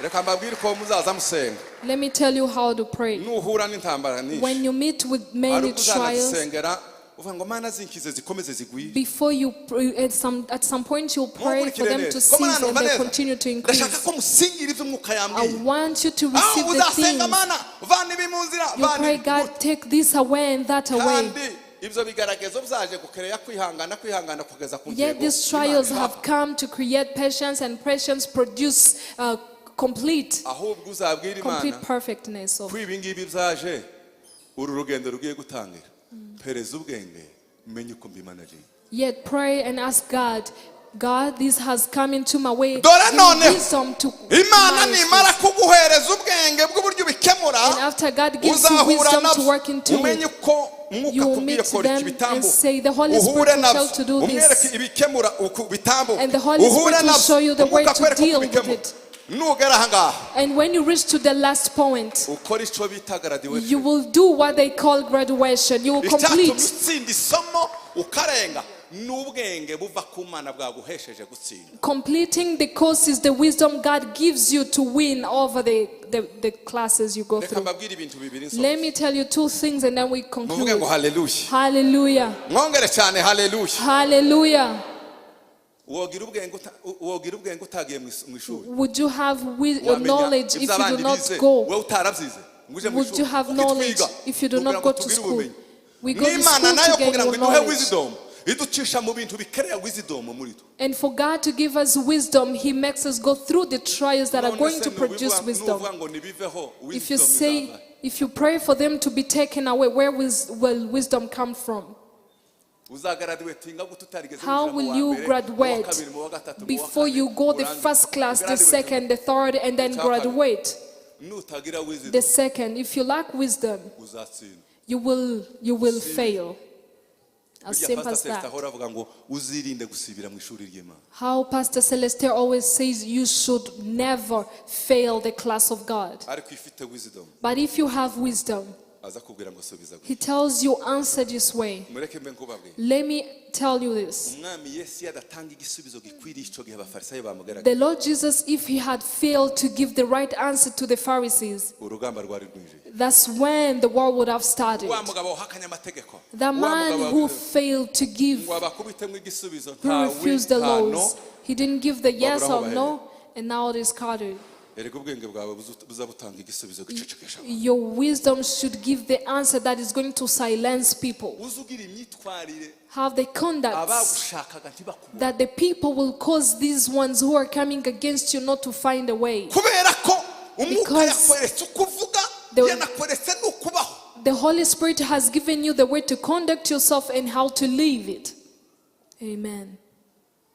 Reka mbabwire uko muzaza musenga. Let me tell you how to pray. Nuhura n'intambara nyinshi When you meet with hari many ubwo trials, uzanazisengera uvuga ngo mana zinkize zikomeze zigwire. Before you pray, at some point you'll pray for Munkurikire them to neza ko cease and muranumva they neza continue to increase. ndashaka ko musingira ibyo umwuka I yambwiye want you to aho receive the uzasenga things. mana vana ibi mu nzira You vana pray, ibi God, take this away and that away. kandi ibyo bigeragezo byaje gukereya kwihangana kwihangana kugeza ku Yet ntego these Imana trials ishaka. have come to create patience, and patience produce complete, Ahubwo uzabwira complete imana perfectness. Of ko ibi ngibi byaje uru rugendo rugiye gutangira pereza ubwenge umenye uko mbimanaginga. Yet pray and ask God, "God, this has come into my way. Dore Give me noneho wisdom to imana manage this." nimara kuguhereza ubwenge bw'uburyo ubikemura And after God gives you uzahura wisdom to nabyo work into umenye it, uko umwuka you will akubwiye meet kora them iki bitambo and say, "The Holy Spirit uhure will nabyo tell to do this." umwereke ibikemura uku bitambuke And the Holy uhure Spirit will nabyo show you the way umwuka to akwereke uko deal with ubikemura it. Nugera ahangaha And when you reach to the last point, ukora icyo bita you graduation. will do what they call graduation. You will Icyatumye complete. utsinda isomo ukarenga n'ubwenge buva ku mana bwaguhesheje gutsinda. Completing the course is the wisdom God gives you to win over the classes you go Reka through. mbabwire ibintu bibiri Let nsoza. me tell you two things and then we Muvuge conclude. ngo haleluya. Hallelujah. Mwongere cyane haleluya. Hallelujah. Wogira ubwenge utagiye mu ishuri Would you have Wamenya knowledge if ibyo you do abandi not bize go? wowe utarabyize ngo uje mu Would ishuri you have Kuko knowledge twiga if you do kugira not ngo go to tugire school? ubumenyi. We go to N'imana school nayo to gain kugira ngo more iduhe knowledge. wisdom iducisha mu bintu bikereya wisdom muri twe. And for God to give us wisdom, He makes us go through the trials that are None going se to produce wisdom. Nuvuga ngo nibiveho If you wisdom say, izava if you pray for them to be taken away, where will wisdom come from? Uzagraduatinga gute utarigeze How winjira mu will wa you mbere, mu wa graduate kabiri, mu wa gatatu, mu wa before kane, you go the urangize? first class, the Ugraduate. second, the third, and then Icya kabiri. graduate? Nutagira wisdom The second, if you lack wisdom, uzatsinda you will fail. As Burya simple Pastor as Celestin that. ahora avuga ngo uzirinde gusibira mu ishuri ry'Imana. How Pastor Celeste always says you should never fail the class of God. Ariko ifite wisdom But if you have wisdom, aza kubwira ngo subiza gutya. He tells you answer this way. Mureke mbe nkubabwire. Let me tell you this. Umwami Yesu iyo adatanga igisubizo gikwiriye icyo gihe abafarisayo bamugaragaye The Lord Jesus, if he had failed to give the right answer to the Pharisees, urugamba rwari rwinjiye. That's when the war would have started. Wa mugabo wahakanye amategeko The wa man mugabo who failed to give, ngo abakubitemo igisubizo who nta refused the wi nta no laws, he didn't give the yes Babura aho or bahereye. no, and now it is scattered. Erega ubwenge bwawe buza butanga igisubizo gicecekesha abantu. Your wisdom should give the answer that is going to silence people. Uze ugira imyitwarire Have the conduct abagushakaga ntibakubone that the people will cause these ones who are coming against you not to find a way. Kubera ko umwuka Because yakweretse uko uvuga yanakweretse n'ukubaho. The Holy Spirit has given you the way to conduct yourself and how to live it. Amen.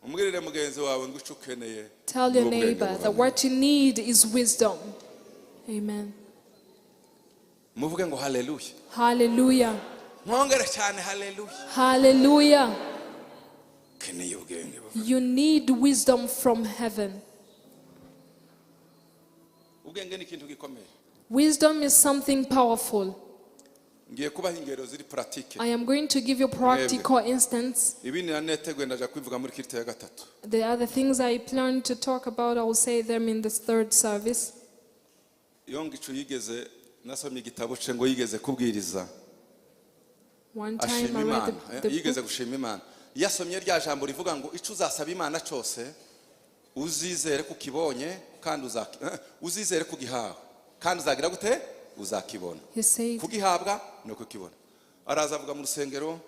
Umbwirire mugenzi wawe ngo icyo ukeneye Tell your ni ubwenge neighbor that buhamye. what you need is wisdom. Amen. Muvuge ngo haleluya. Hallelujah. Mwongere cyane haleluya. Hallelujah. Ukeneye ubwenge buhamye. You need wisdom from heaven. Ubwenge ni ikintu gikomeye. Wisdom is something powerful. Ngiye kubaha ingero ziri pratique. I am going to give you practical instance. Ibindi naneteguye ndaja kubivuga muri culte ya gatatu. The other things I plan to talk about, I will say them in this third service. Yonggi Cho yigeze, nasomye igitabo ce ngo yigeze kubwiriza One time ashima I read Imana. the Yigeze book. gushima Imana. Yasomye rya jambo rivuga ngo ico uzasaba Imana cose uzizere kukibonye kandi uzizere kugihawe kandi uzagira gute uzakibona. He said, Kugihabwa no kukibona. Araza avuga mu rusengero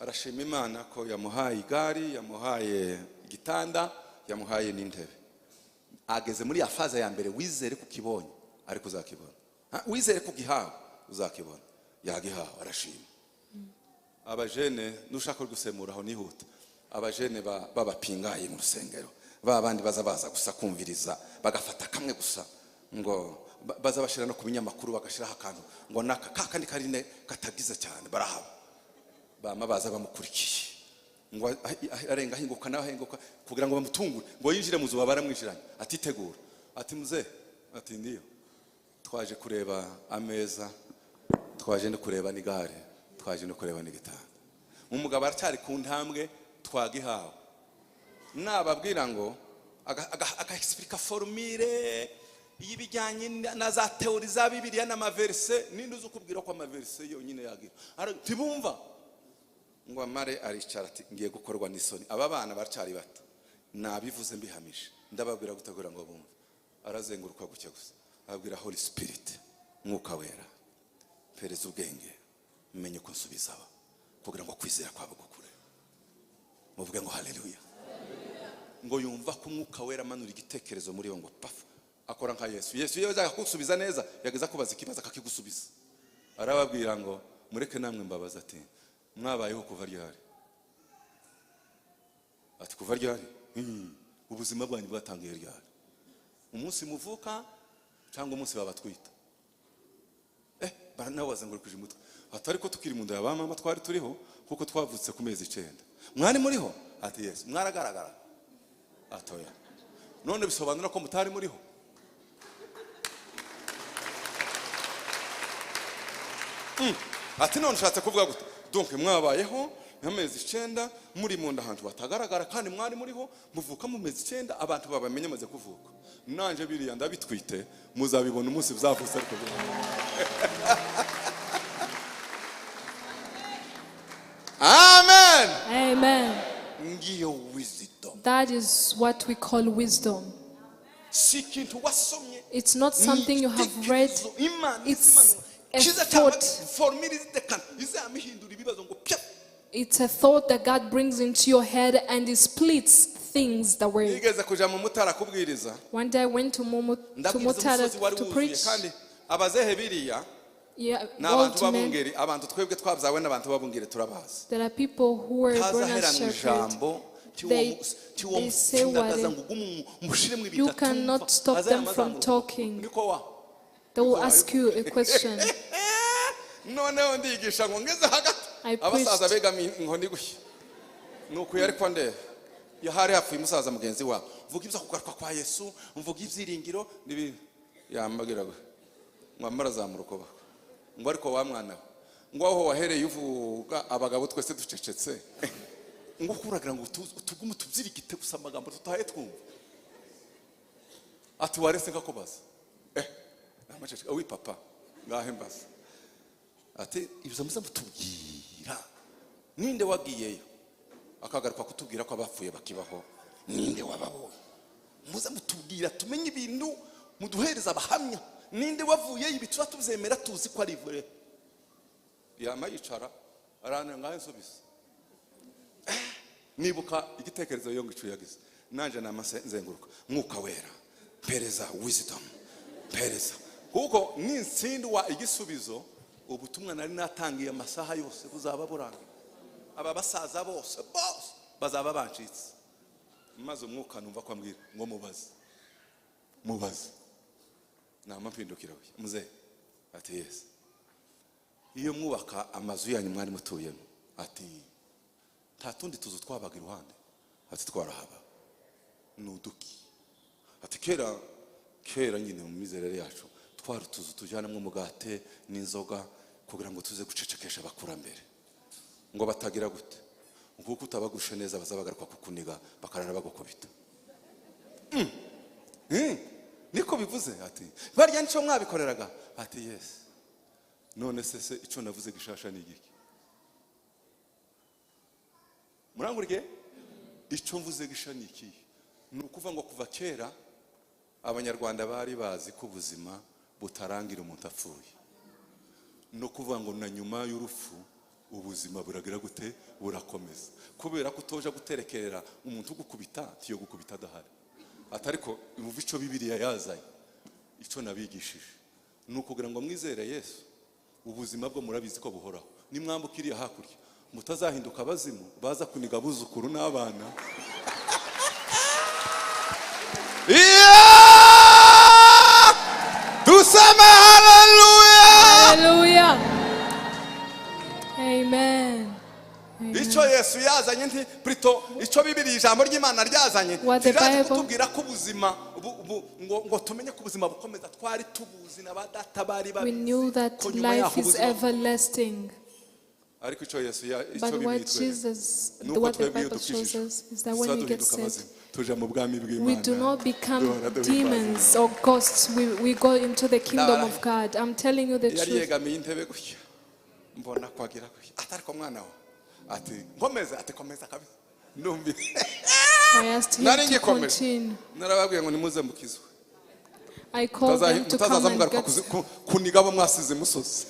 arashima Imana ko yamuhaye igari, yamuhaye igitanda, yamuhaye n'intebe. Ageze muri ya phase ya mbere, wizere kukibonye ariko uzakibona. Wizere kugihawe uzakibona. Yagihawe arashima. Abajene nushaka gusemura aho nihuta, abajene babapingaye mu rusengero, ba bandi baza baza gusa kumviriza bagafata kamwe gusa ngo baza bashira no ku binyamakuru bagashiraho akantu ngo naka kakandi karine katagize cyane barahaba. Bama baza bamukurikiye ngo arenga ahinguka nawe ahinguka kugira ngo bamutungure ngo yinjire mu zuba baramwijiranye atitegura ati muze ati ndiyo twaje kureba ameza, twaje no kureba n'igare, twaje no kureba n'igitanda. Umugabo aracyari ku ntambwe twagihawe. Nababwira ngo aga explica formule y'ibijyanye na za théorie za Bibiliya n'amaverse, ninde uzi ukubwira ko amaverse yonyine yagira tibumva ngo amare aricara ati ngiye gukorwa n'isoni, aba bana baracyari bato nabivuze mbihamije ndababwira gutegura ngo bumve. Arazenguruka gutya gusa ababwira Holy Spirit, Mwuka Wera, mpereza ubwenge menye uko nsubiza aba kugira ngo kwizera kwabo gukure. Muvuge ngo haleluya. Ngo yumva ko Umwuka Wera amanura igitekerezo muri we ngo pafu, akora nka Yesu. Yesu iyo yazaga kugusubiza neza yageza kubaza ikibazo akakigusubiza. Arababwira ngo mureke namwe mbabaza ati mwabayeho kuva ryari? Ati kuva ryari? Ubuzima bwanyu bwatangiye ryari? Umunsi muvuka cyangwa umunsi babatwita? Baranabazengurukije umutwe. Ati ariko tukiri mu nda ya ba mama twari turiho kuko twavutse ku mezi 9. Mwari muriho? Ati yes. Mwaragaragara? Atoya. None bisobanura ko mutari muriho? Ati none ushatse kuvuga gute? Donc mwabayeho amezi 9 muri mu nda ahantu batagaragara kandi mwari muriho, muvuka mu mezi 9 abantu babamenye maze kuvuka. Nanje biriya ndabitwite muzabibona umunsi bizavutse ariko. Amen. Amen. Ngiyo wisdom. That is what we call wisdom. Si ikintu wasomye. It's not something you have read. It's a thought. It's a thought that God brings into your head and it splits things the way. Nigeze kuja mu Mutara kubwiriza. One day I went to Mutara to preach. Kandi abazehe biriya Yeah, n'abantu old men. babungeri, abantu twebwe twabyawe n'abantu babungeri turabazi. There are people who were born as shepherds. They say what you cannot stop them from talking. They will ask you a question. Noneho ndigisha ngo ngeze hagati abasaza begamiye inkoni gushya nuko yari kwa ndeba yahari hapfuye umusaza mugenzi wabo, mvuga ibyo kugaruka kwa Yesu, mvuga ibyiringiro n'ibindi, yambagira ngo amara zamuruko ngo ariko wa mwana ngo aho wahereye uvuga abagabo twese ducecetse ngo kuragira ngo tugume tubyirigite gusa amagambo tutaye twumva ati warese nkakubaza namaceceka wi papa ngahe mbaza ati ibyo muza mutubwira ninde wagiyeyo akagaruka kutubwira ko abapfuye bakibaho, ninde wababonye? Muza mutubwira tumenye ibintu, muduhereza abahamya, ninde wavuye ibi tuba tubyemera tuzi ko ari vrai. Yama yicara arana ngahe nsubiza nibuka igitekerezo yo ngicu yagize nanje namase nzenguruka Mwuka Wera pereza wisdom pereza, kuko ninsindwa igisubizo ubutumwa nari natangiye amasaha yose buzaba burangiye, aba basaza bose bose bazaba bancitse. Maze umwuka numva ko ambwira ngo mubaze mubaze, nama mpindukira muze ati yes, iyo mwubaka amazu yanyu mwari mutuyemo ati nta tundi tuzu twabaga iruhande ati twarahaba nuduki ati kera kera nyine mu mizerere yacu twari tuzu tujyanamo umugate n'inzoga Kugira ngo tuze gucecekesha abakurambere ngo batagira gute, kuko utabagushe neza bazabagaruka kukuniga bakarara bagukubita. Niko bivuze ati barya nico mwabikoreraga, ati yes. None se ico navuze gishasha ni igiki? Murangurike ico mvuze gisha ni iki? Ni ukuvuga ngo kuva kera Abanyarwanda bari bazi ko ubuzima butarangira umuntu apfuye, no kuvuga ngo na nyuma y'urupfu ubuzima buragira gute, burakomeza. Kubera ko utoja guterekerera umuntu ugukubita tiyo gukubita adahari. Atariko muva ico Bibiliya yazanye, ico nabigishije ni ukugira ngo mwizere Yesu, ubuzima bwo murabizi ko buhoraho. Nimwambukiriye hakurya mutazahinduka abazimu baza kuniga abuzukuru n'abana. Tuseme haleluya. Hallelujah. Amen. Icyo Yesu yazanye nti plutôt icyo Bibiliya ijambo ry'Imana ryazanye What the tiraje Bible- kutubwira ko ubuzima ngo tumenye ko ubuzima bukomeza. Twari tubuzi na badata bari We babizi knew that ko nyuma yaho life is ubuzima. everlasting. Ariko icyo Yesu ya icyo But Bibiliya what itwereka Jesus, nuko what the twebwe iyo Bible shows dukijijwe us is that when we get tuzaduhinduka saved, abazimu tuja mu bwami we bw'Imana, do not become duhora duhimbaza. demons or ghosts. We go into the kingdom of God. I'm telling you the Yari truth. yegamiye intebe gutya, mbona kwagira gutya, atariko mwana we ati nkomeze, ati komeza kabisa. Ndumvise I asked him nari to ngikomeje, continue. narababwiye ngo nimuze mukizwe, I called them to mutazaza come and mugaruka get kuniga abo mwasize imusozi.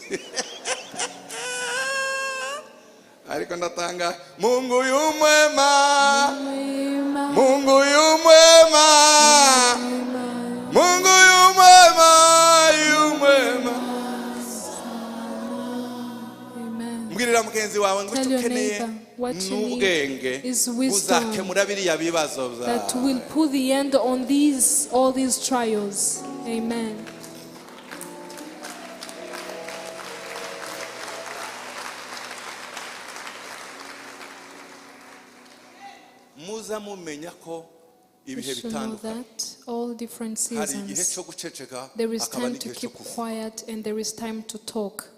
Ariko ndatanga Mungu yu mwema, Mungu yu mwema, Mungu yu mwema, yu mwema. Amen. Mbwirira mugenzi wawe ngo Tell icyo your ukeneye neighbor what you need n'ubwenge is wisdom buzakemura biriya bibazo that byawe. will put the end on these all these trials. Amen. Muza mumenya ko We ibihe should know bitandukanye, that all different hari igihe seasons, cyo guceceka there is hakaba time to n'igihe cyo keep kuvuga. quiet and there is time to talk.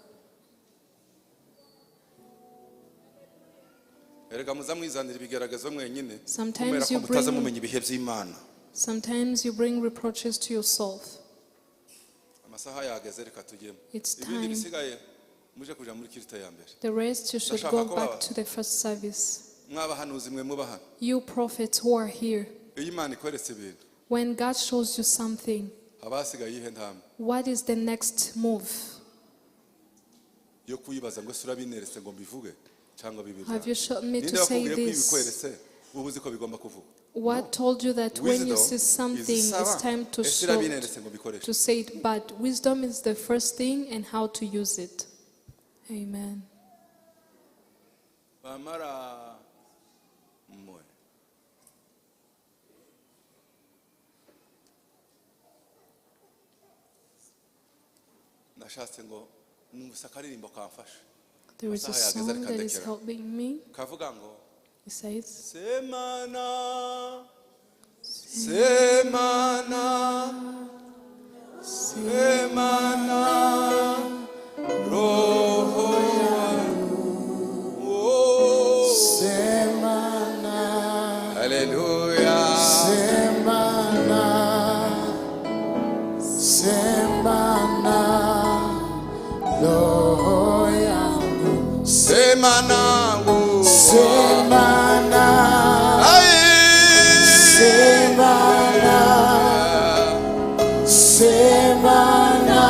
Erega muza mwizanira ibigeragezo mwenyine Sometimes kubera ko you mutaza bring- mumenya ibihe by'Imana. Sometimes you bring reproaches to yourself. Amasaha yageze, reka tujyemo. It's Ibindi time. bisigaye muje kuja muri kirita ya mbere. The rest you should Ndashaka go ko back baba- to the first service. Mwabahanuzi mwe muba hano, You prophets who are here, iyo Imana ikweretse ibintu, when God shows you something, haba hasigaye iyihe ntambwe what is the next move? yo kuyibaza ngo ese urabineretse ngo mbivuge cyangwa bibe Have you shown me ninde to say wakubwiye ko iyo this? ibikweretse uba uzi ko bigomba kuvugwa? What told you that when you Wisdom see something, is it's isaba time to ese show, urabineretse ngo mbikoreshe? to say it? But wisdom is the first thing and how to use it. Amen. Bamara mwe nashatse ngo numvise akaririmbo kamfasha. There is a Amasaha yageze, song reka that is ndekera. helping me. Kavuga ngo It says, Semana, semana, semana, roho wangu. Oh. Semana, Haleluya. semana, semana, roho yangu. Sema nangu. Semana, Ai. semana, semana,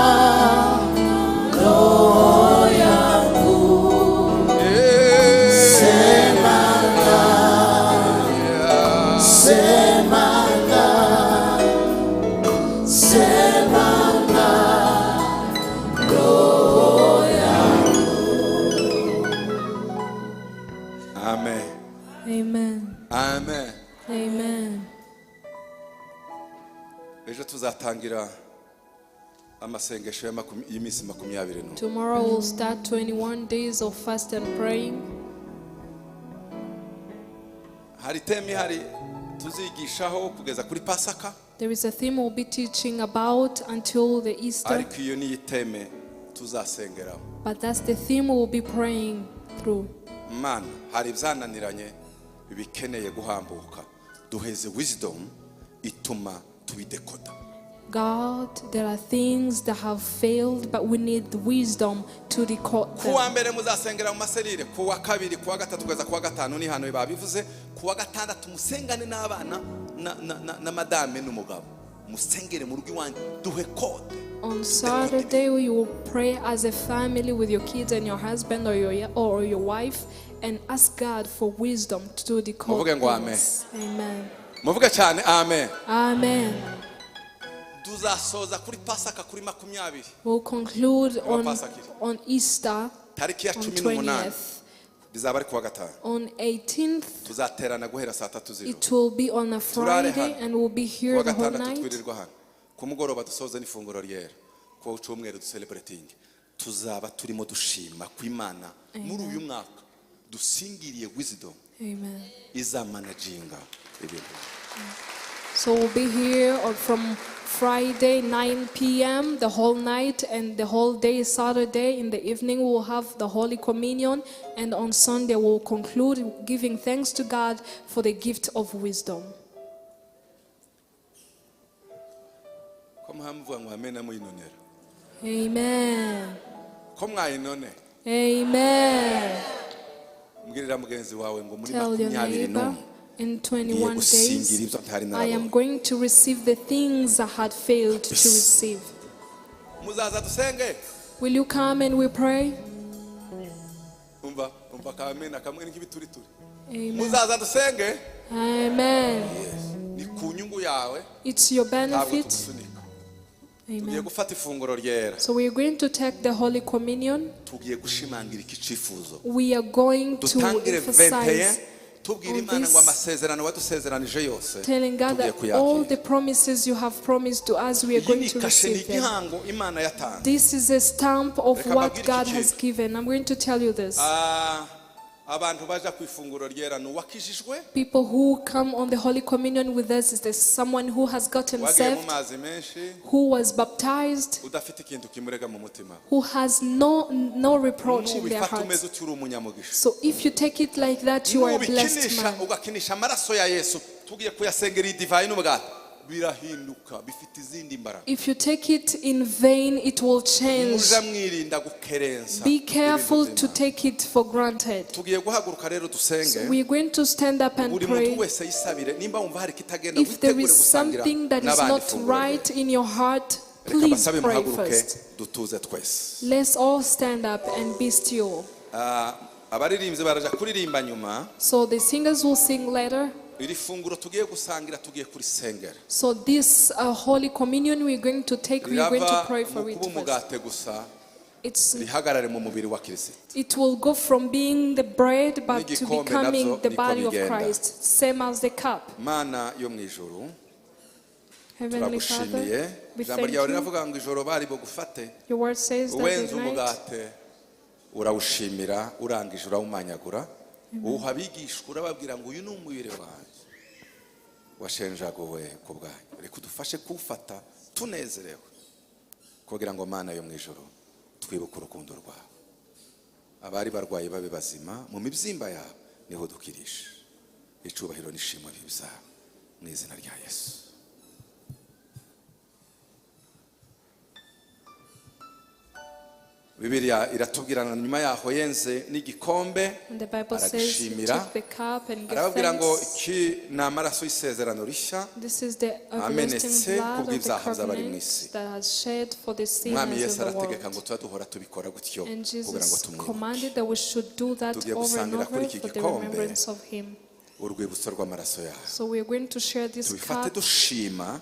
roho yangu. Eh. Semana, semana, semana, roho yangu. Amen. Amen. Amen. Amen. Ejo tuzatangira amasengesho y'iminsi 21. Tomorrow we'll start 21 days of fast and praying. Hari theme ihari tuzigishaho kugeza kuri Pasaka, There is a theme we'll be teaching about until the Easter, ariko iyo niyo theme tuzasengeraho. But that's the theme we'll be praying through. Mana, hari ibyananiranye bikeneye guhambuka, duheze wisdom ituma tubidekoda. God, there are things that have failed, but we need wisdom to decode Ku wa them. mbere muzasengera mu maserire, ku wa kabiri, ku wa gatatu kugeza ku wa gatanu ni hano babivuze. Ku wa gatandatu musengane n'abana na madame n'umugabo, musengere mu rugo iwanyu, duhe code. On Saturday, you will pray as a family with your kids and your husband or your wife and ask God for wisdom to decode Muvuge ngo amen. things. Amen. Muvuge cyane amen. Amen. Tuzasoza kuri Pasaka kuri 20. We'll conclude Pasaka iri. on Easter Tariki ya on 18 20th. bizaba ari kuwa gatanu. On 18th, Tuzaterana guhera saa 3 z'ijoro. it will be on a Turare Friday hano. and we'll be here Kuwa the whole gatandatu night. twirirwa hano, ku mugoroba dusoze n'ifunguro ryera, ku cyumweru ducelebrating. Tuzaba turimo dushima ku Imana muri uyu mwaka dusingiriye wisdom Amen. izamanaginga ibintu. So we'll be here from Friday 9 p.m. the whole night and the whole day Saturday. In the evening we'll have the Holy Communion, and on Sunday we'll conclude giving thanks to God for the gift of wisdom. Ko muhamuvuga ngo amena muyinonera? Amen. Ko mwayinone? Amen. Mbwirira mugenzi wawe ngo muri Tell your makumyabiri neighbor, n'umwe in ngiye 21 gusingira days ibyo ntari I am narabonye. going to receive the things I had failed to receive. Muzaza dusenge? Will you come and we pray? Umva, umva kamena kamwe nk'ibiturituri. Amen. Muzaza dusenge? Amen. Ni ku nyungu yawe. It's your Ntabwo benefit. tugusunika. Tugiye Amen. gufata ifunguro ryera. So we are going to take the Holy Communion. Tugiye gushimangira iki cyifuzo. We are going to Dutangire 21 emphasize tubwira on Imana ngo this, amasezerano wadusezeranije yose telling God tugiye that all kuyakira. the promises you have promised to us, we are Iyi going ni to kashe, ni receive them. igihango Imana yatanze. This is a stamp of Reka what mbabwire iki God has kintu. given. I'm going to tell you this. Ah, abantu baja ku ifunguro ryera ni uwakijijwe, People who come on the Holy Communion with us is there's someone who has gotten wagiye mu saved, mazi menshi, who was baptized, udafite ikintu kimurega mu mutima. who has no reproach in their Nubifata umeze hearts. utyo, uri umunyamugisha. So if you take it like that, you are a blessed Nubikinisha, man. ugakinisha amaraso ya Yesu tugiye kuyasengera, iyi divayi n'umugati birahinduka, bifite izindi mbaraga. If you take it in vain, it will change. Muja mwirinda gukerensa Be ibintu careful to by'Imana. take it for granted. Tugiye guhaguruka rero dusenge. We're going to stand up and Buri muntu pray. wese yisabire nimba wumva hari ikitagenda, If there witegure is gusangira something that is n'abandi not ifunguro ryera. right in your heart, Reka please basabe pray muhaguruke, first. dutuze twese. Let's all stand up and be still. Ah, abaririmbyi baraja kuririmba nyuma. So the singers will sing later. Iri funguro tugiye gusangira tugiye kurisengera. So this Holy Communion we're going to take, we're going to Rirava pray for mu it kuba first. umugate gusa, rihagarare mu mubiri wa Kirisito. It will go from being the bread but to N'igikombe becoming nabyo the niko body of bigenda. Christ, same as the cup. Mana yo mu ijuru, Heavenly Father, turagushimiye. We Ijambo thank ryawe you. riravuga ngo ijoro bari bugufate, Your word says that wenze the night umugate, urawushimira, urangije urawumanyagura, uwuha abigishwa, urababwira ngo uyu ni umubiri wanjye washenjaguwe ku bwanyu. Reka udufashe kuwufata tunezerewe kugira ngo, Mana yo mu ijuru, twibuke urukundo rwawe. Abari barwaye babe bazima, mu mibyimba yabo niho dukirisha. Icubahiro n'ishimwe bizawe mu izina rya Yesu. Bibiliya iratubwirana nyuma yaho yenze n'igikombe, And the Bible says he aragishimira, took the cup and gave arababwira ngo thanks. iki ni amaraso y'isezerano rishya This is the amenetse everlasting blood of the kubw'ibyaha by'abari mu covenant isi. that has shed for the Umwami sinners Yesu in the arategeka ngo world. tuba duhora tubikora gutyo And kugira ngo Jesus tumwibuke. commanded that we should do that Tugiye over and gusangira kuri over iki for the gikombe remembrance of him. urwibutso rw'amaraso yawe. So we are going to share this Tubifate cup dushima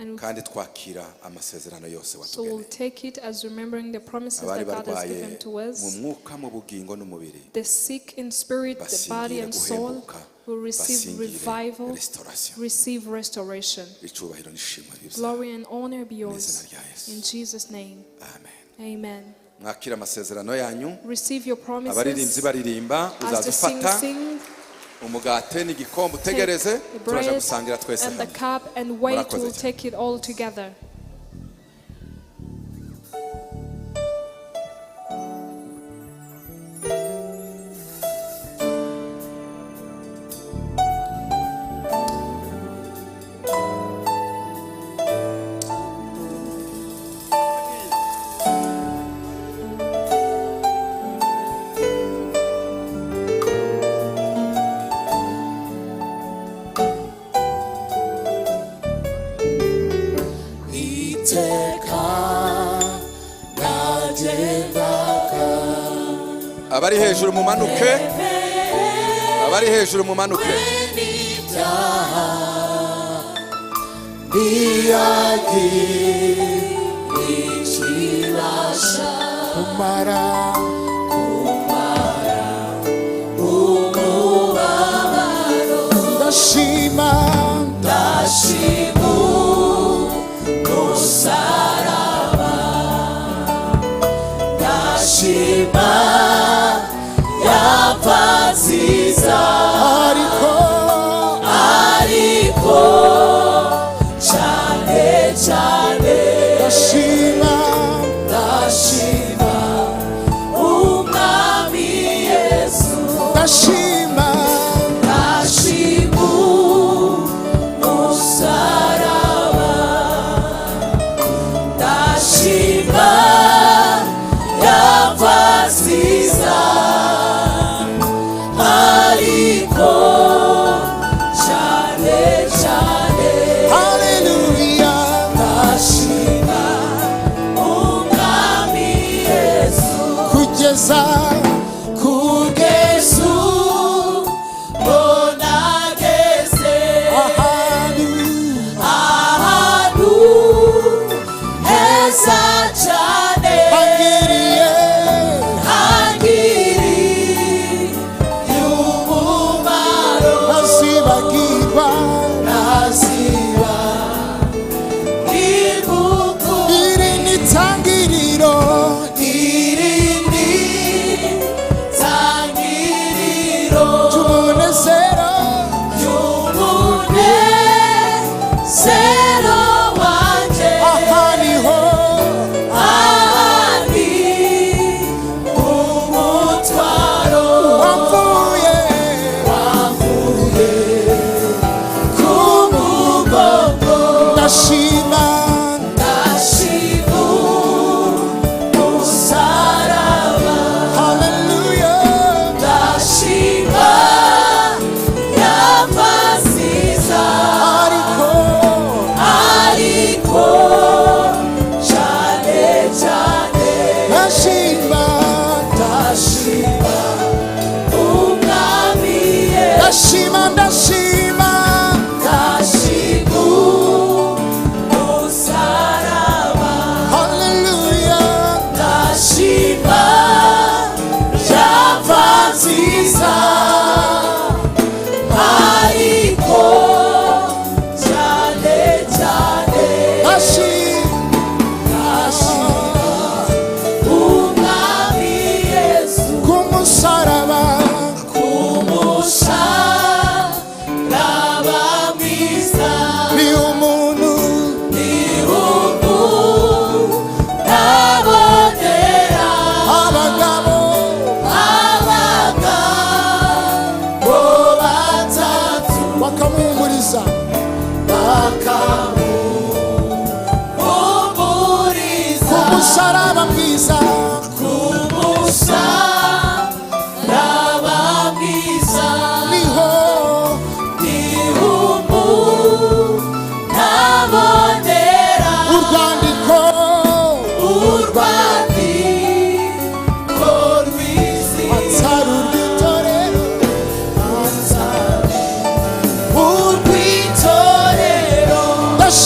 and kandi twakira amasezerano yose so we'll watugeneye. take it as remembering the promises Abari that God has barwaye given to mu us. mwuka, mu bugingo n'umubiri, The sick in spirit, the body basingire and soul guhembuka, will receive basingire revival, restoration. receive restoration. Icubahiro n'ishimwe bizawe Glory and honor be mu yours. izina rya Yesu. In Jesus' name, Amen. amen. Mwakire amasezerano yanyu. Receive your Abaririmbyi promises. baririmba, As uzaza the sing, ufata sing, umugate n'igikombe, take utegereze, the turaja bread gusangira twese and the hamwe. cup and wait. Murakoze We'll cyane. take it all together. Abari hejuru mumanuke, abari hejuru mumanuke. N'ibyaha ntiyagira ikibasha kumara umubabaro. Ndashima. Ndashima umusaraba, ndashima yapfa nziza. Ariko, ariko cyane cyane, ndashima, ndashima Umwami Yesu. Ndashima. Ndashima umusaraba, ndashima yapfa nziza, ariko cyane cyane, Haleluya. Ndashima Umwami Yesu. Kugeza, kugeza ubwo nageze ahantu, ahantu heza cyane, hangiriye, hangiriye umumaro, ntazibagirwa, ntaziba igugu. Iri ni itangiriro, iri ni tangiriro ry'umunezero, y'umunezero wanjye. Aha niho, aha ni umutwaro wamvuye, wavuye ku mugongo. Ndashima. Ndashima umusaraba. Haleluya. Ndashima yapfa nziza. Ariko, ariko cyane cyane, ndashima, ndashima Umwami Yesu. Ndashima, ndashima. Ndashima umusaraba. Haleluya. Ndashima yapfa nziza, ariko cyane cyane, Ndashima. Ndashima Umwami Yesu. Ku musaraba, ku musaraba mwiza, ni umuntu, ni umuntu ntabonera, abagabo, abagabo batatu, bakamuhumuriza, bakamuhumuriza. Ku musaraba mwiza, ku musaraba mwiza, niho, ni umuntu ntabonera, urwandiko, urwandiko rw'isi, atari urw'itorero, urw'itorero. Ndashima.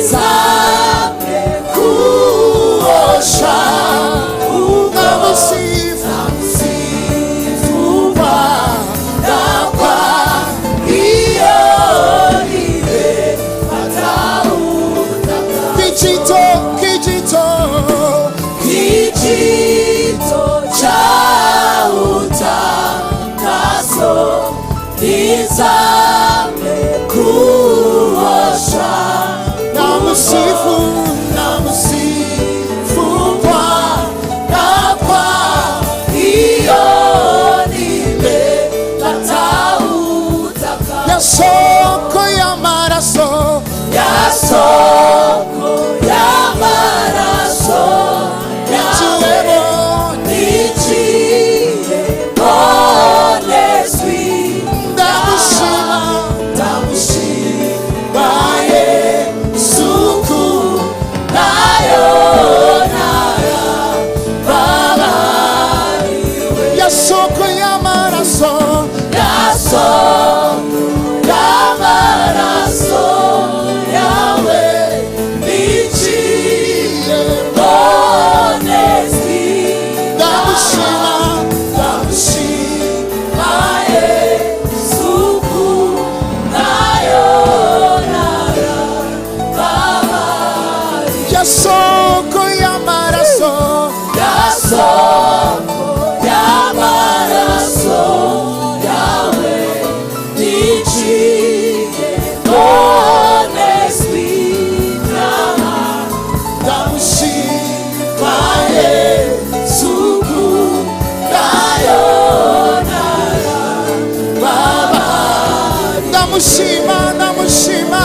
Nizame kuosha Ndamusifu Sifu Bwana kwa hiyo nimepata utakaso. Kijito, kijito, Kijito cha utakaso, nizame kuosha. Ndamusifu, ndamusifu Bwana kwa hiyo nimepata utakaso. Ya soko y'amaraso, Ya soko y'amaraso niciwemo, niciye bonezwi. Ndamushima, Ndamushima Yesu ku nayo narababariwe. Ya soko y'amaraso, Ya soko y'amaraso yawe niciye bonezwi. Ndamushima, Ndamushima Yesu ku nayo narababariwe. Ya soko y'amaraso, Ya soko y'amaraso yawe niciye bonezwi n'aha. Ndamushima Yesu ku nayo narababariwe. Ndamushima, ndamushima,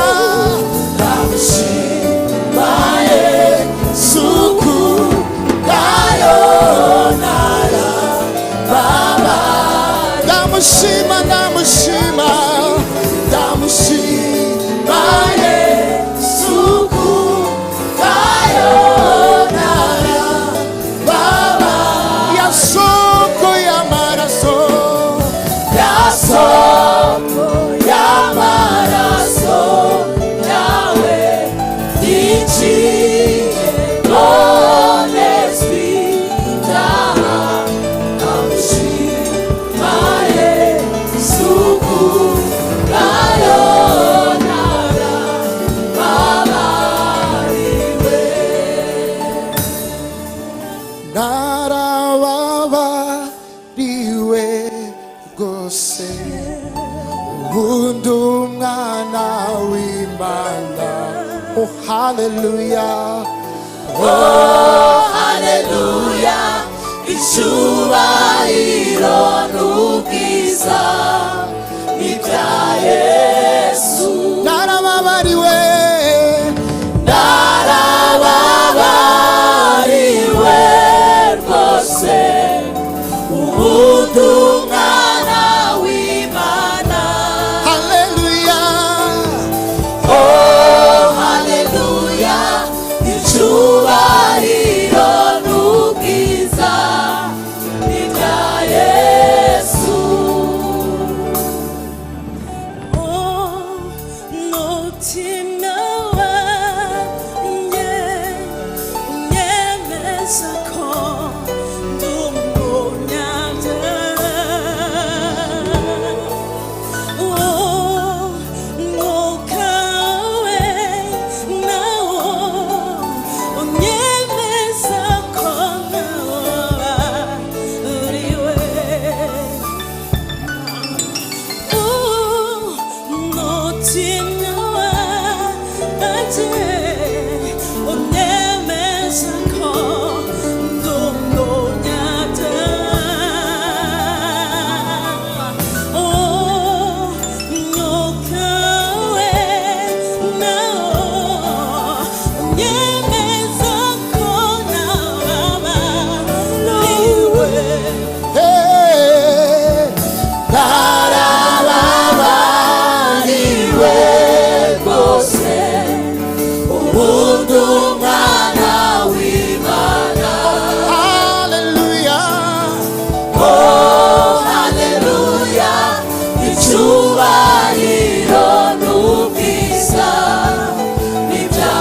Ndamushima Yesu ku nayo narababariwe. Ndamushima, ndamushima, ndamushima Yesu ku nayo narababariwe. Ya soko y'amaraso, Ya soko y'amaraso yawe niciye bonezwi n'aha. Ndamushima Yesu ku nayo narababariwe. Narababariwe rwose, ubundi umwana w'Imana. Oh haleluya, Oh, haleluya, icyubahiro n'ubwiza ni ibya Yesu. Narababariwe, Narababariwe rwose, ubundi umwana w'Imana. Haleluya, Oh, haleluya, icyubahiro n'ubwiza ni ibya Yesu. Umutima wanjye unyemeza ko ndi umunyabyaha. Umwuka we nawo unyemeza ko nababariwe. Umutima wanjye unyemeza ko ndi umunyabyaha. Umwuka we nawo unyemeza ko nababariwe. Hey, Narababariwe rwose, ubundi umwana w'Imana. Haleluya, Oh, haleluya, icyubahiro n'ubwiza ni ibya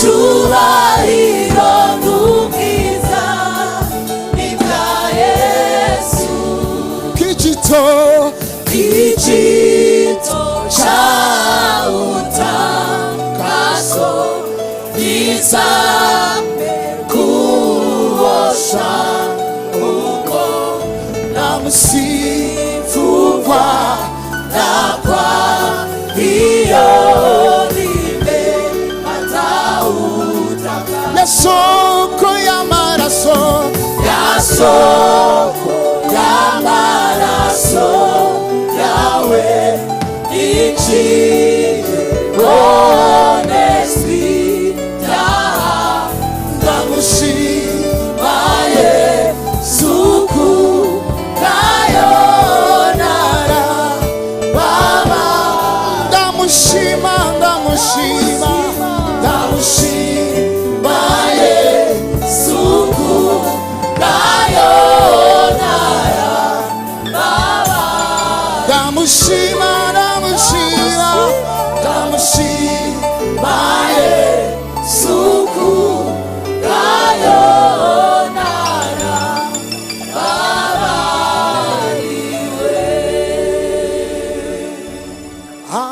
Icyubahiro n'ubwiza ni bya Yesu. Kijito. Kijito cha utakaso nizame kuosha uko Namusifu Bwana kwa hiyo nimepata utakaso. Ya soko y'amaraso. Ya soko y'amaraso yawe iciye bonesi ibyaha. Ndamushima Yesu kubwayo nara baba. Ndamushima, ndamushima, ndamushima Yesu kubwayo nara. Ndamushima, ndamushima, ndamushima. Yesu kubwayo nara.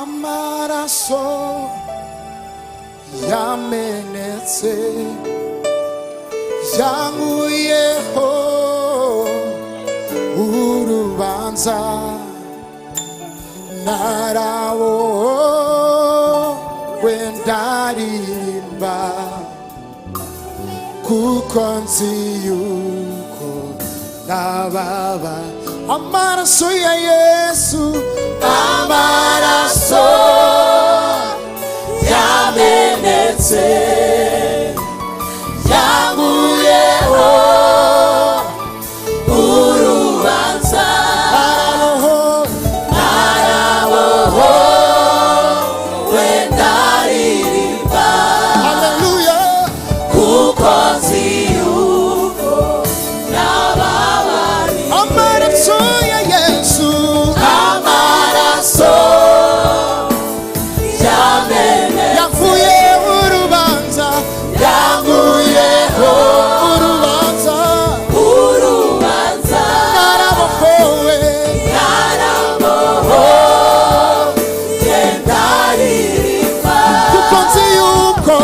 Amaraso yamenetse yankuyeho urubanza, narawo ndaririmba kuko nzi yuko nababa amaraso ya Yesu. Amaraso yamenetse yanguyeho urubanza. Araroho. Naraboho wenda ririmba. Haleluya. Kuko nzi yuko nababari. Amaraso ya Yesu. Amaraso yamenetse yavuye urubanza. Yanguyeho urubanza. Urubanza. Narabohowe. Naraboho yenda ririmba. Kuko nzi yuko.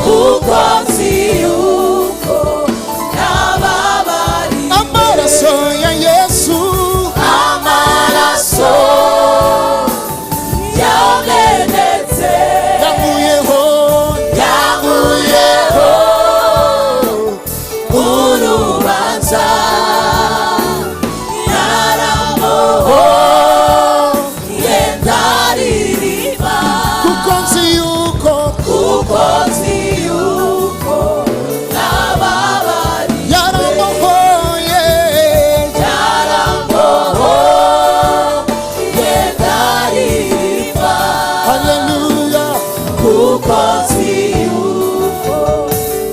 Kuko nzi yuko nababari. Amaraso ya Yesu. Amaraso yamenetse yavuyeho. Yanguyeho urubanza. Naraboho yenda ririmba. Kuko nzi yuko. Kuko nzi yuko nababari. Yaramuhoye. Yaraboho yenda ririmba. Haleluya. Kuko nzi yuko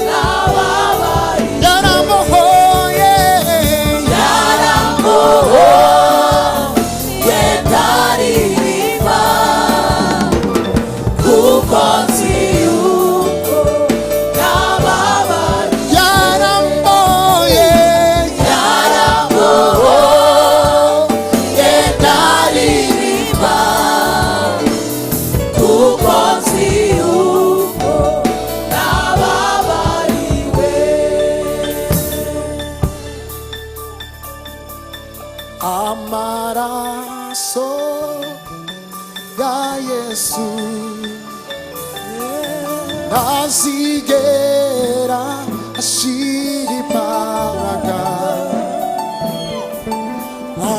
nababari. Yaramuhoye. Yaraboho yenda ririmba. Kuko nzi yuko nababari. Yaramuhoye. Yaraboho yenda ririmba. Kuko nzi yuko nababariwe. Amaraso ya Yesu ntazigera ashira imbaraga.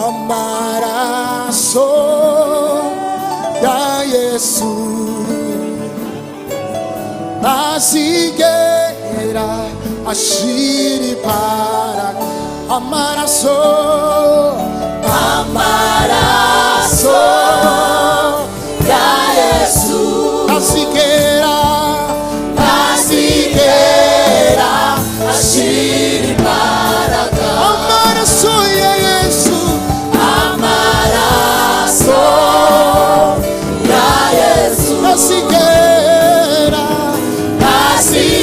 Amaraso ya Yesu ntazigera ashira imbaraga. Amaraso. Amaraso ya Yesu ntazigera. Ntazigera ashira imbaraga. Amaraso ya Yesu. Amaraso ya Yesu ntazigera. Ntazigera.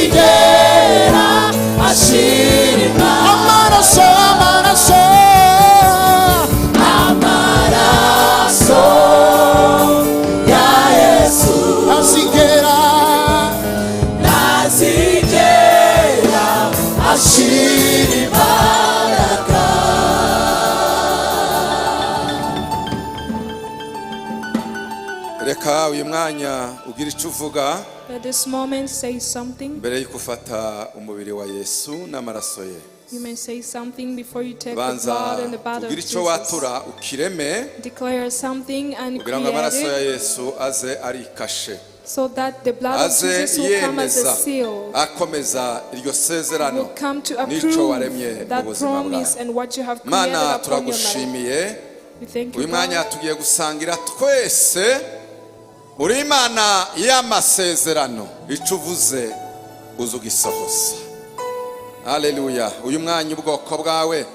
Reka uyu mwanya ugira icyo uvuga At this moment, say something. mbere y'uko ufata umubiri wa Yesu n'amaraso ye. You may say something before you take the Banza blood and the body of ugire icyo Jesus. watura ukireme Declare something and kugira ngo create amaraso ya it Yesu aze arikashe, so that the blood of aze Jesus will come as a yemeza seal, akomeza iryo sezerano will come to n'icyo waremye approve mu that buzima promise bwawe. and what you have created Mana, upon your life. turagushimiye. We thank Uyu you, mwanya God. tugiye gusangira twese. Uri Imana y'amasezerano, icyo uvuze uza ugisohoza. Haleluya. Uyu mwanya ubwoko bwawe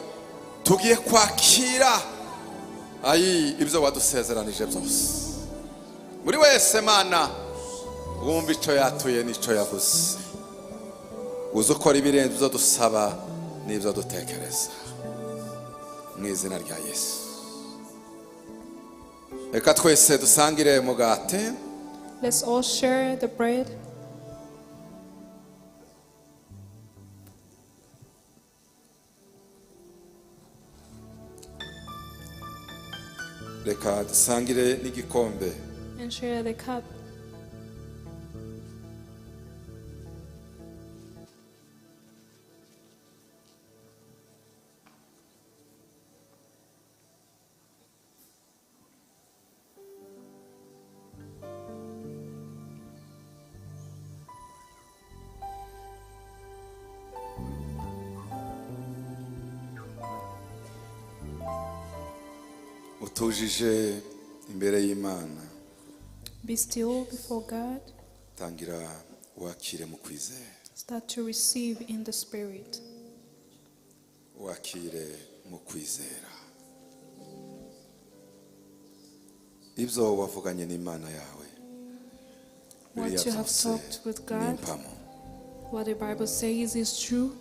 tugiye kwakira ayi ibyo wadusezeranije byose. Buri wese, Mana, wumva icyo yatuye n'icyo yavuze, uza ukora ibirenze ibyo dusaba n'ibyo dutekereza, mu izina rya Yesu. Reka twese dusangire mugate. Let's all share the bread. Reka dusangire n'igikombe. And share the cup. Utujije imbere y'Imana. Be still before God. Tangira wakire mu kwizera. Start to receive in the Spirit. Wakire mu kwizera ibyo wavuganye n'Imana yawe. What Biriya you have byose talked with ni God, impamo. what the Bible says is true.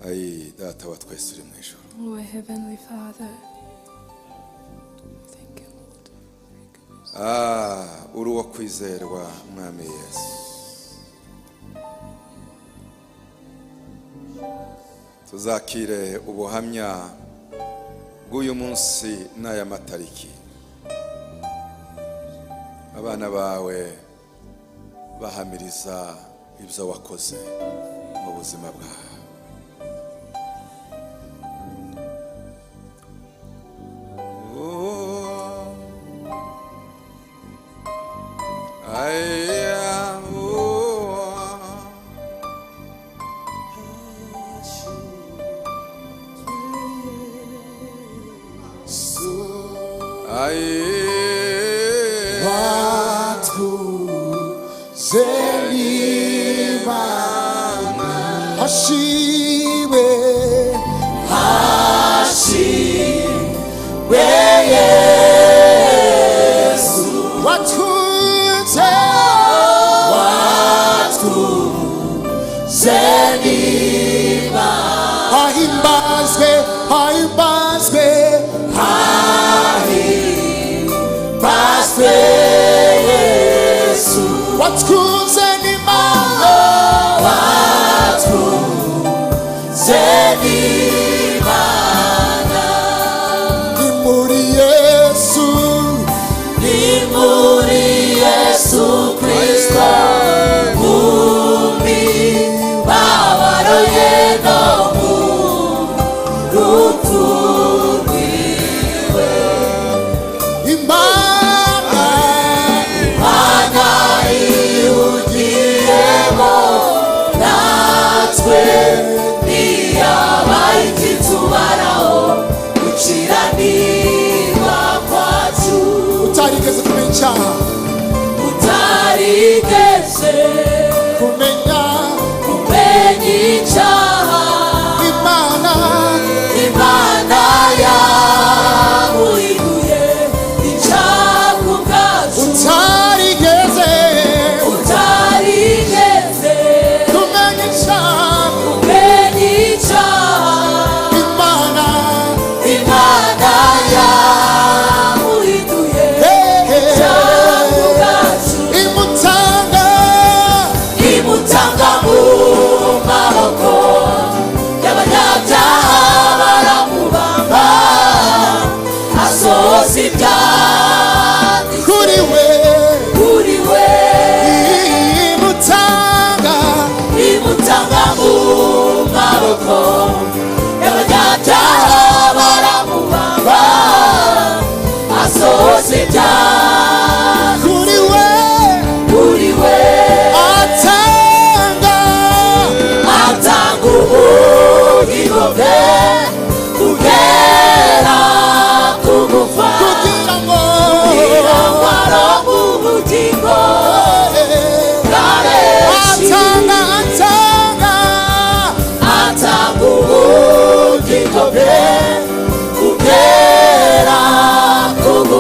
Ayi Data wa twese uri mu ijuru, Oh, Heavenly Father, thank you, Lord. For your goodness. Ah, uri uwo kwizerwa, Mwami Yesu. Tuzakire ubuhamya bw'uyu munsi n'aya matariki, abana bawe bahamiriza ibyo wakoze mu buzima bwawe. Oh. Ay, oh. Ay, Watkuze n'Imana hashimwe, Hashimwe Yesu. Watkuze, Watkuze n'Imana. Ahimbazwe, ahimbazwe, Ahimbazwe Yesu. Watkuze n'Imana, Watkuze n'Imana. Ni muri Yesu, Ni muri Yesu Kristo, mu mibabaro ye no mu rupfu rwiwe. Imana, Imana ihugiyemo natwe, ntiyaba ikitubaraho gukiranirwa kwacu. Utarigeze kumenya icyaha, Utarigeze kumenya kumenya icyaha, Imana, Imana yamuhinduye icyaha ku bwacu. Utarigeze Utarigeze kumenya icyaha, kumenya icyaha, Imana, Imana yamuhinduye hey, icyaha ku bwacu. Imutanga,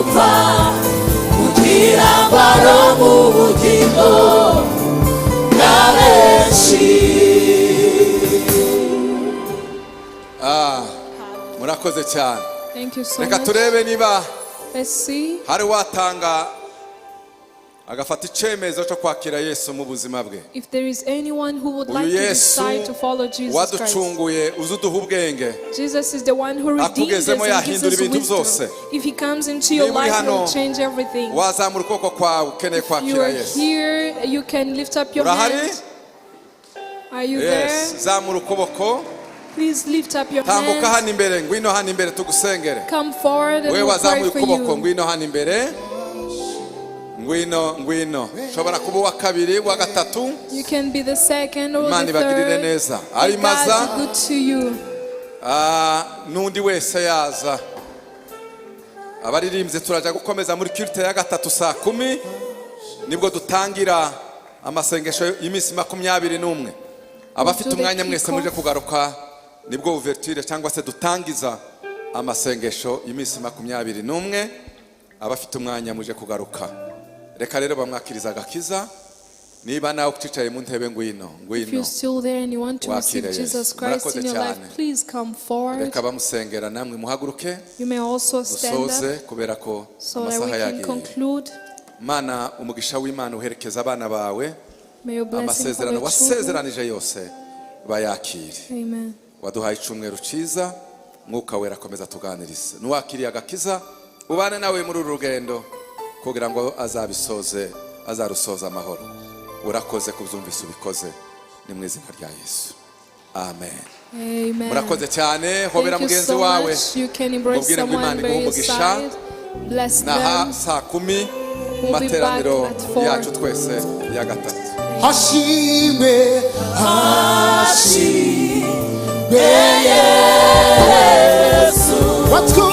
gupfa kugira ngo aronke ubugingo bwa benshi. Ah, murakoze cyane. Thank you so Reka much. turebe niba Let's see hari watanga agafata icyemezo cyo kwakira Yesu mu buzima bwe. if there is anyone who would Uyu like to Yesu decide to follow Jesus Christ. waducunguye, uzi uduha ubwenge, Jesus is the one who redeems us akugezemo and gives yahindura us ibintu wisdom. byose. If he comes into your Niba uri life, hano, he'll change everything. wazamura ukuboko kwawe ukeneye If you kwakira are Yesu. here, you can lift up your Urahari? hand. Are you Yes, there? zamura ukuboko. Please lift up your Tambuka hand. hano imbere, ngwino hano imbere tugusengere. Come forward and Wewe we'll pray wazamuye for ukuboko, you. ngwino hano imbere, ngwino, ngwino. Ushobora kuba uwa kabiri, uwa gatatu. You can be the second or Imana the ibagirire third. neza. May Ari God maza be good to you. Ah, n'undi wese yaza. Abaririmbyi, turaja gukomeza muri culte ya gatatu saa 10, nibwo dutangira amasengesho y'iminsi 21. Abafite Do the umwanya mwese kick-off. muje kugaruka, nibwo ouverture cyangwa se dutangiza amasengesho y'iminsi 21. Abafite umwanya muje kugaruka. Reka rero bamwakiriza agakiza. Niba nawe uticaye mu ntebe, ngwino, If ngwino. you're still there and you want to receive Wakire Yesu. Jesus Christ Murakoze in your life, cyane. please come forward. Reka bamusengera, namwe muhaguruke, You may also stand dusoze up kubera ko so that we amasaha can yagiye. conclude. Mana, umugisha w'Imana uherekeza abana bawe. May your blessing Amasezerano for the children. wasezeranije yose bayakire. Amen. Waduhaye icyumweru cyiza, Mwuka Wera akomeza tuganirize. N'uwakiriye agakiza, ubane nawe muri uru rugendo kugira ngo azabisoze, azarusoze amahoro. Urakoze kubyumvise, ubikoze, ni mu izina rya Yesu, amen. Amen. Murakoze cyane. Hobera Thank you mugenzi so wawe, much. You can embrace mubwire ngo someone Imana by iguhe your umugisha. side. Bless Naha them. saa 10 We'll be back materaniro at 4. yacu twese ya gatatu. Hashimwe, Ashimwe Yesu. Watwu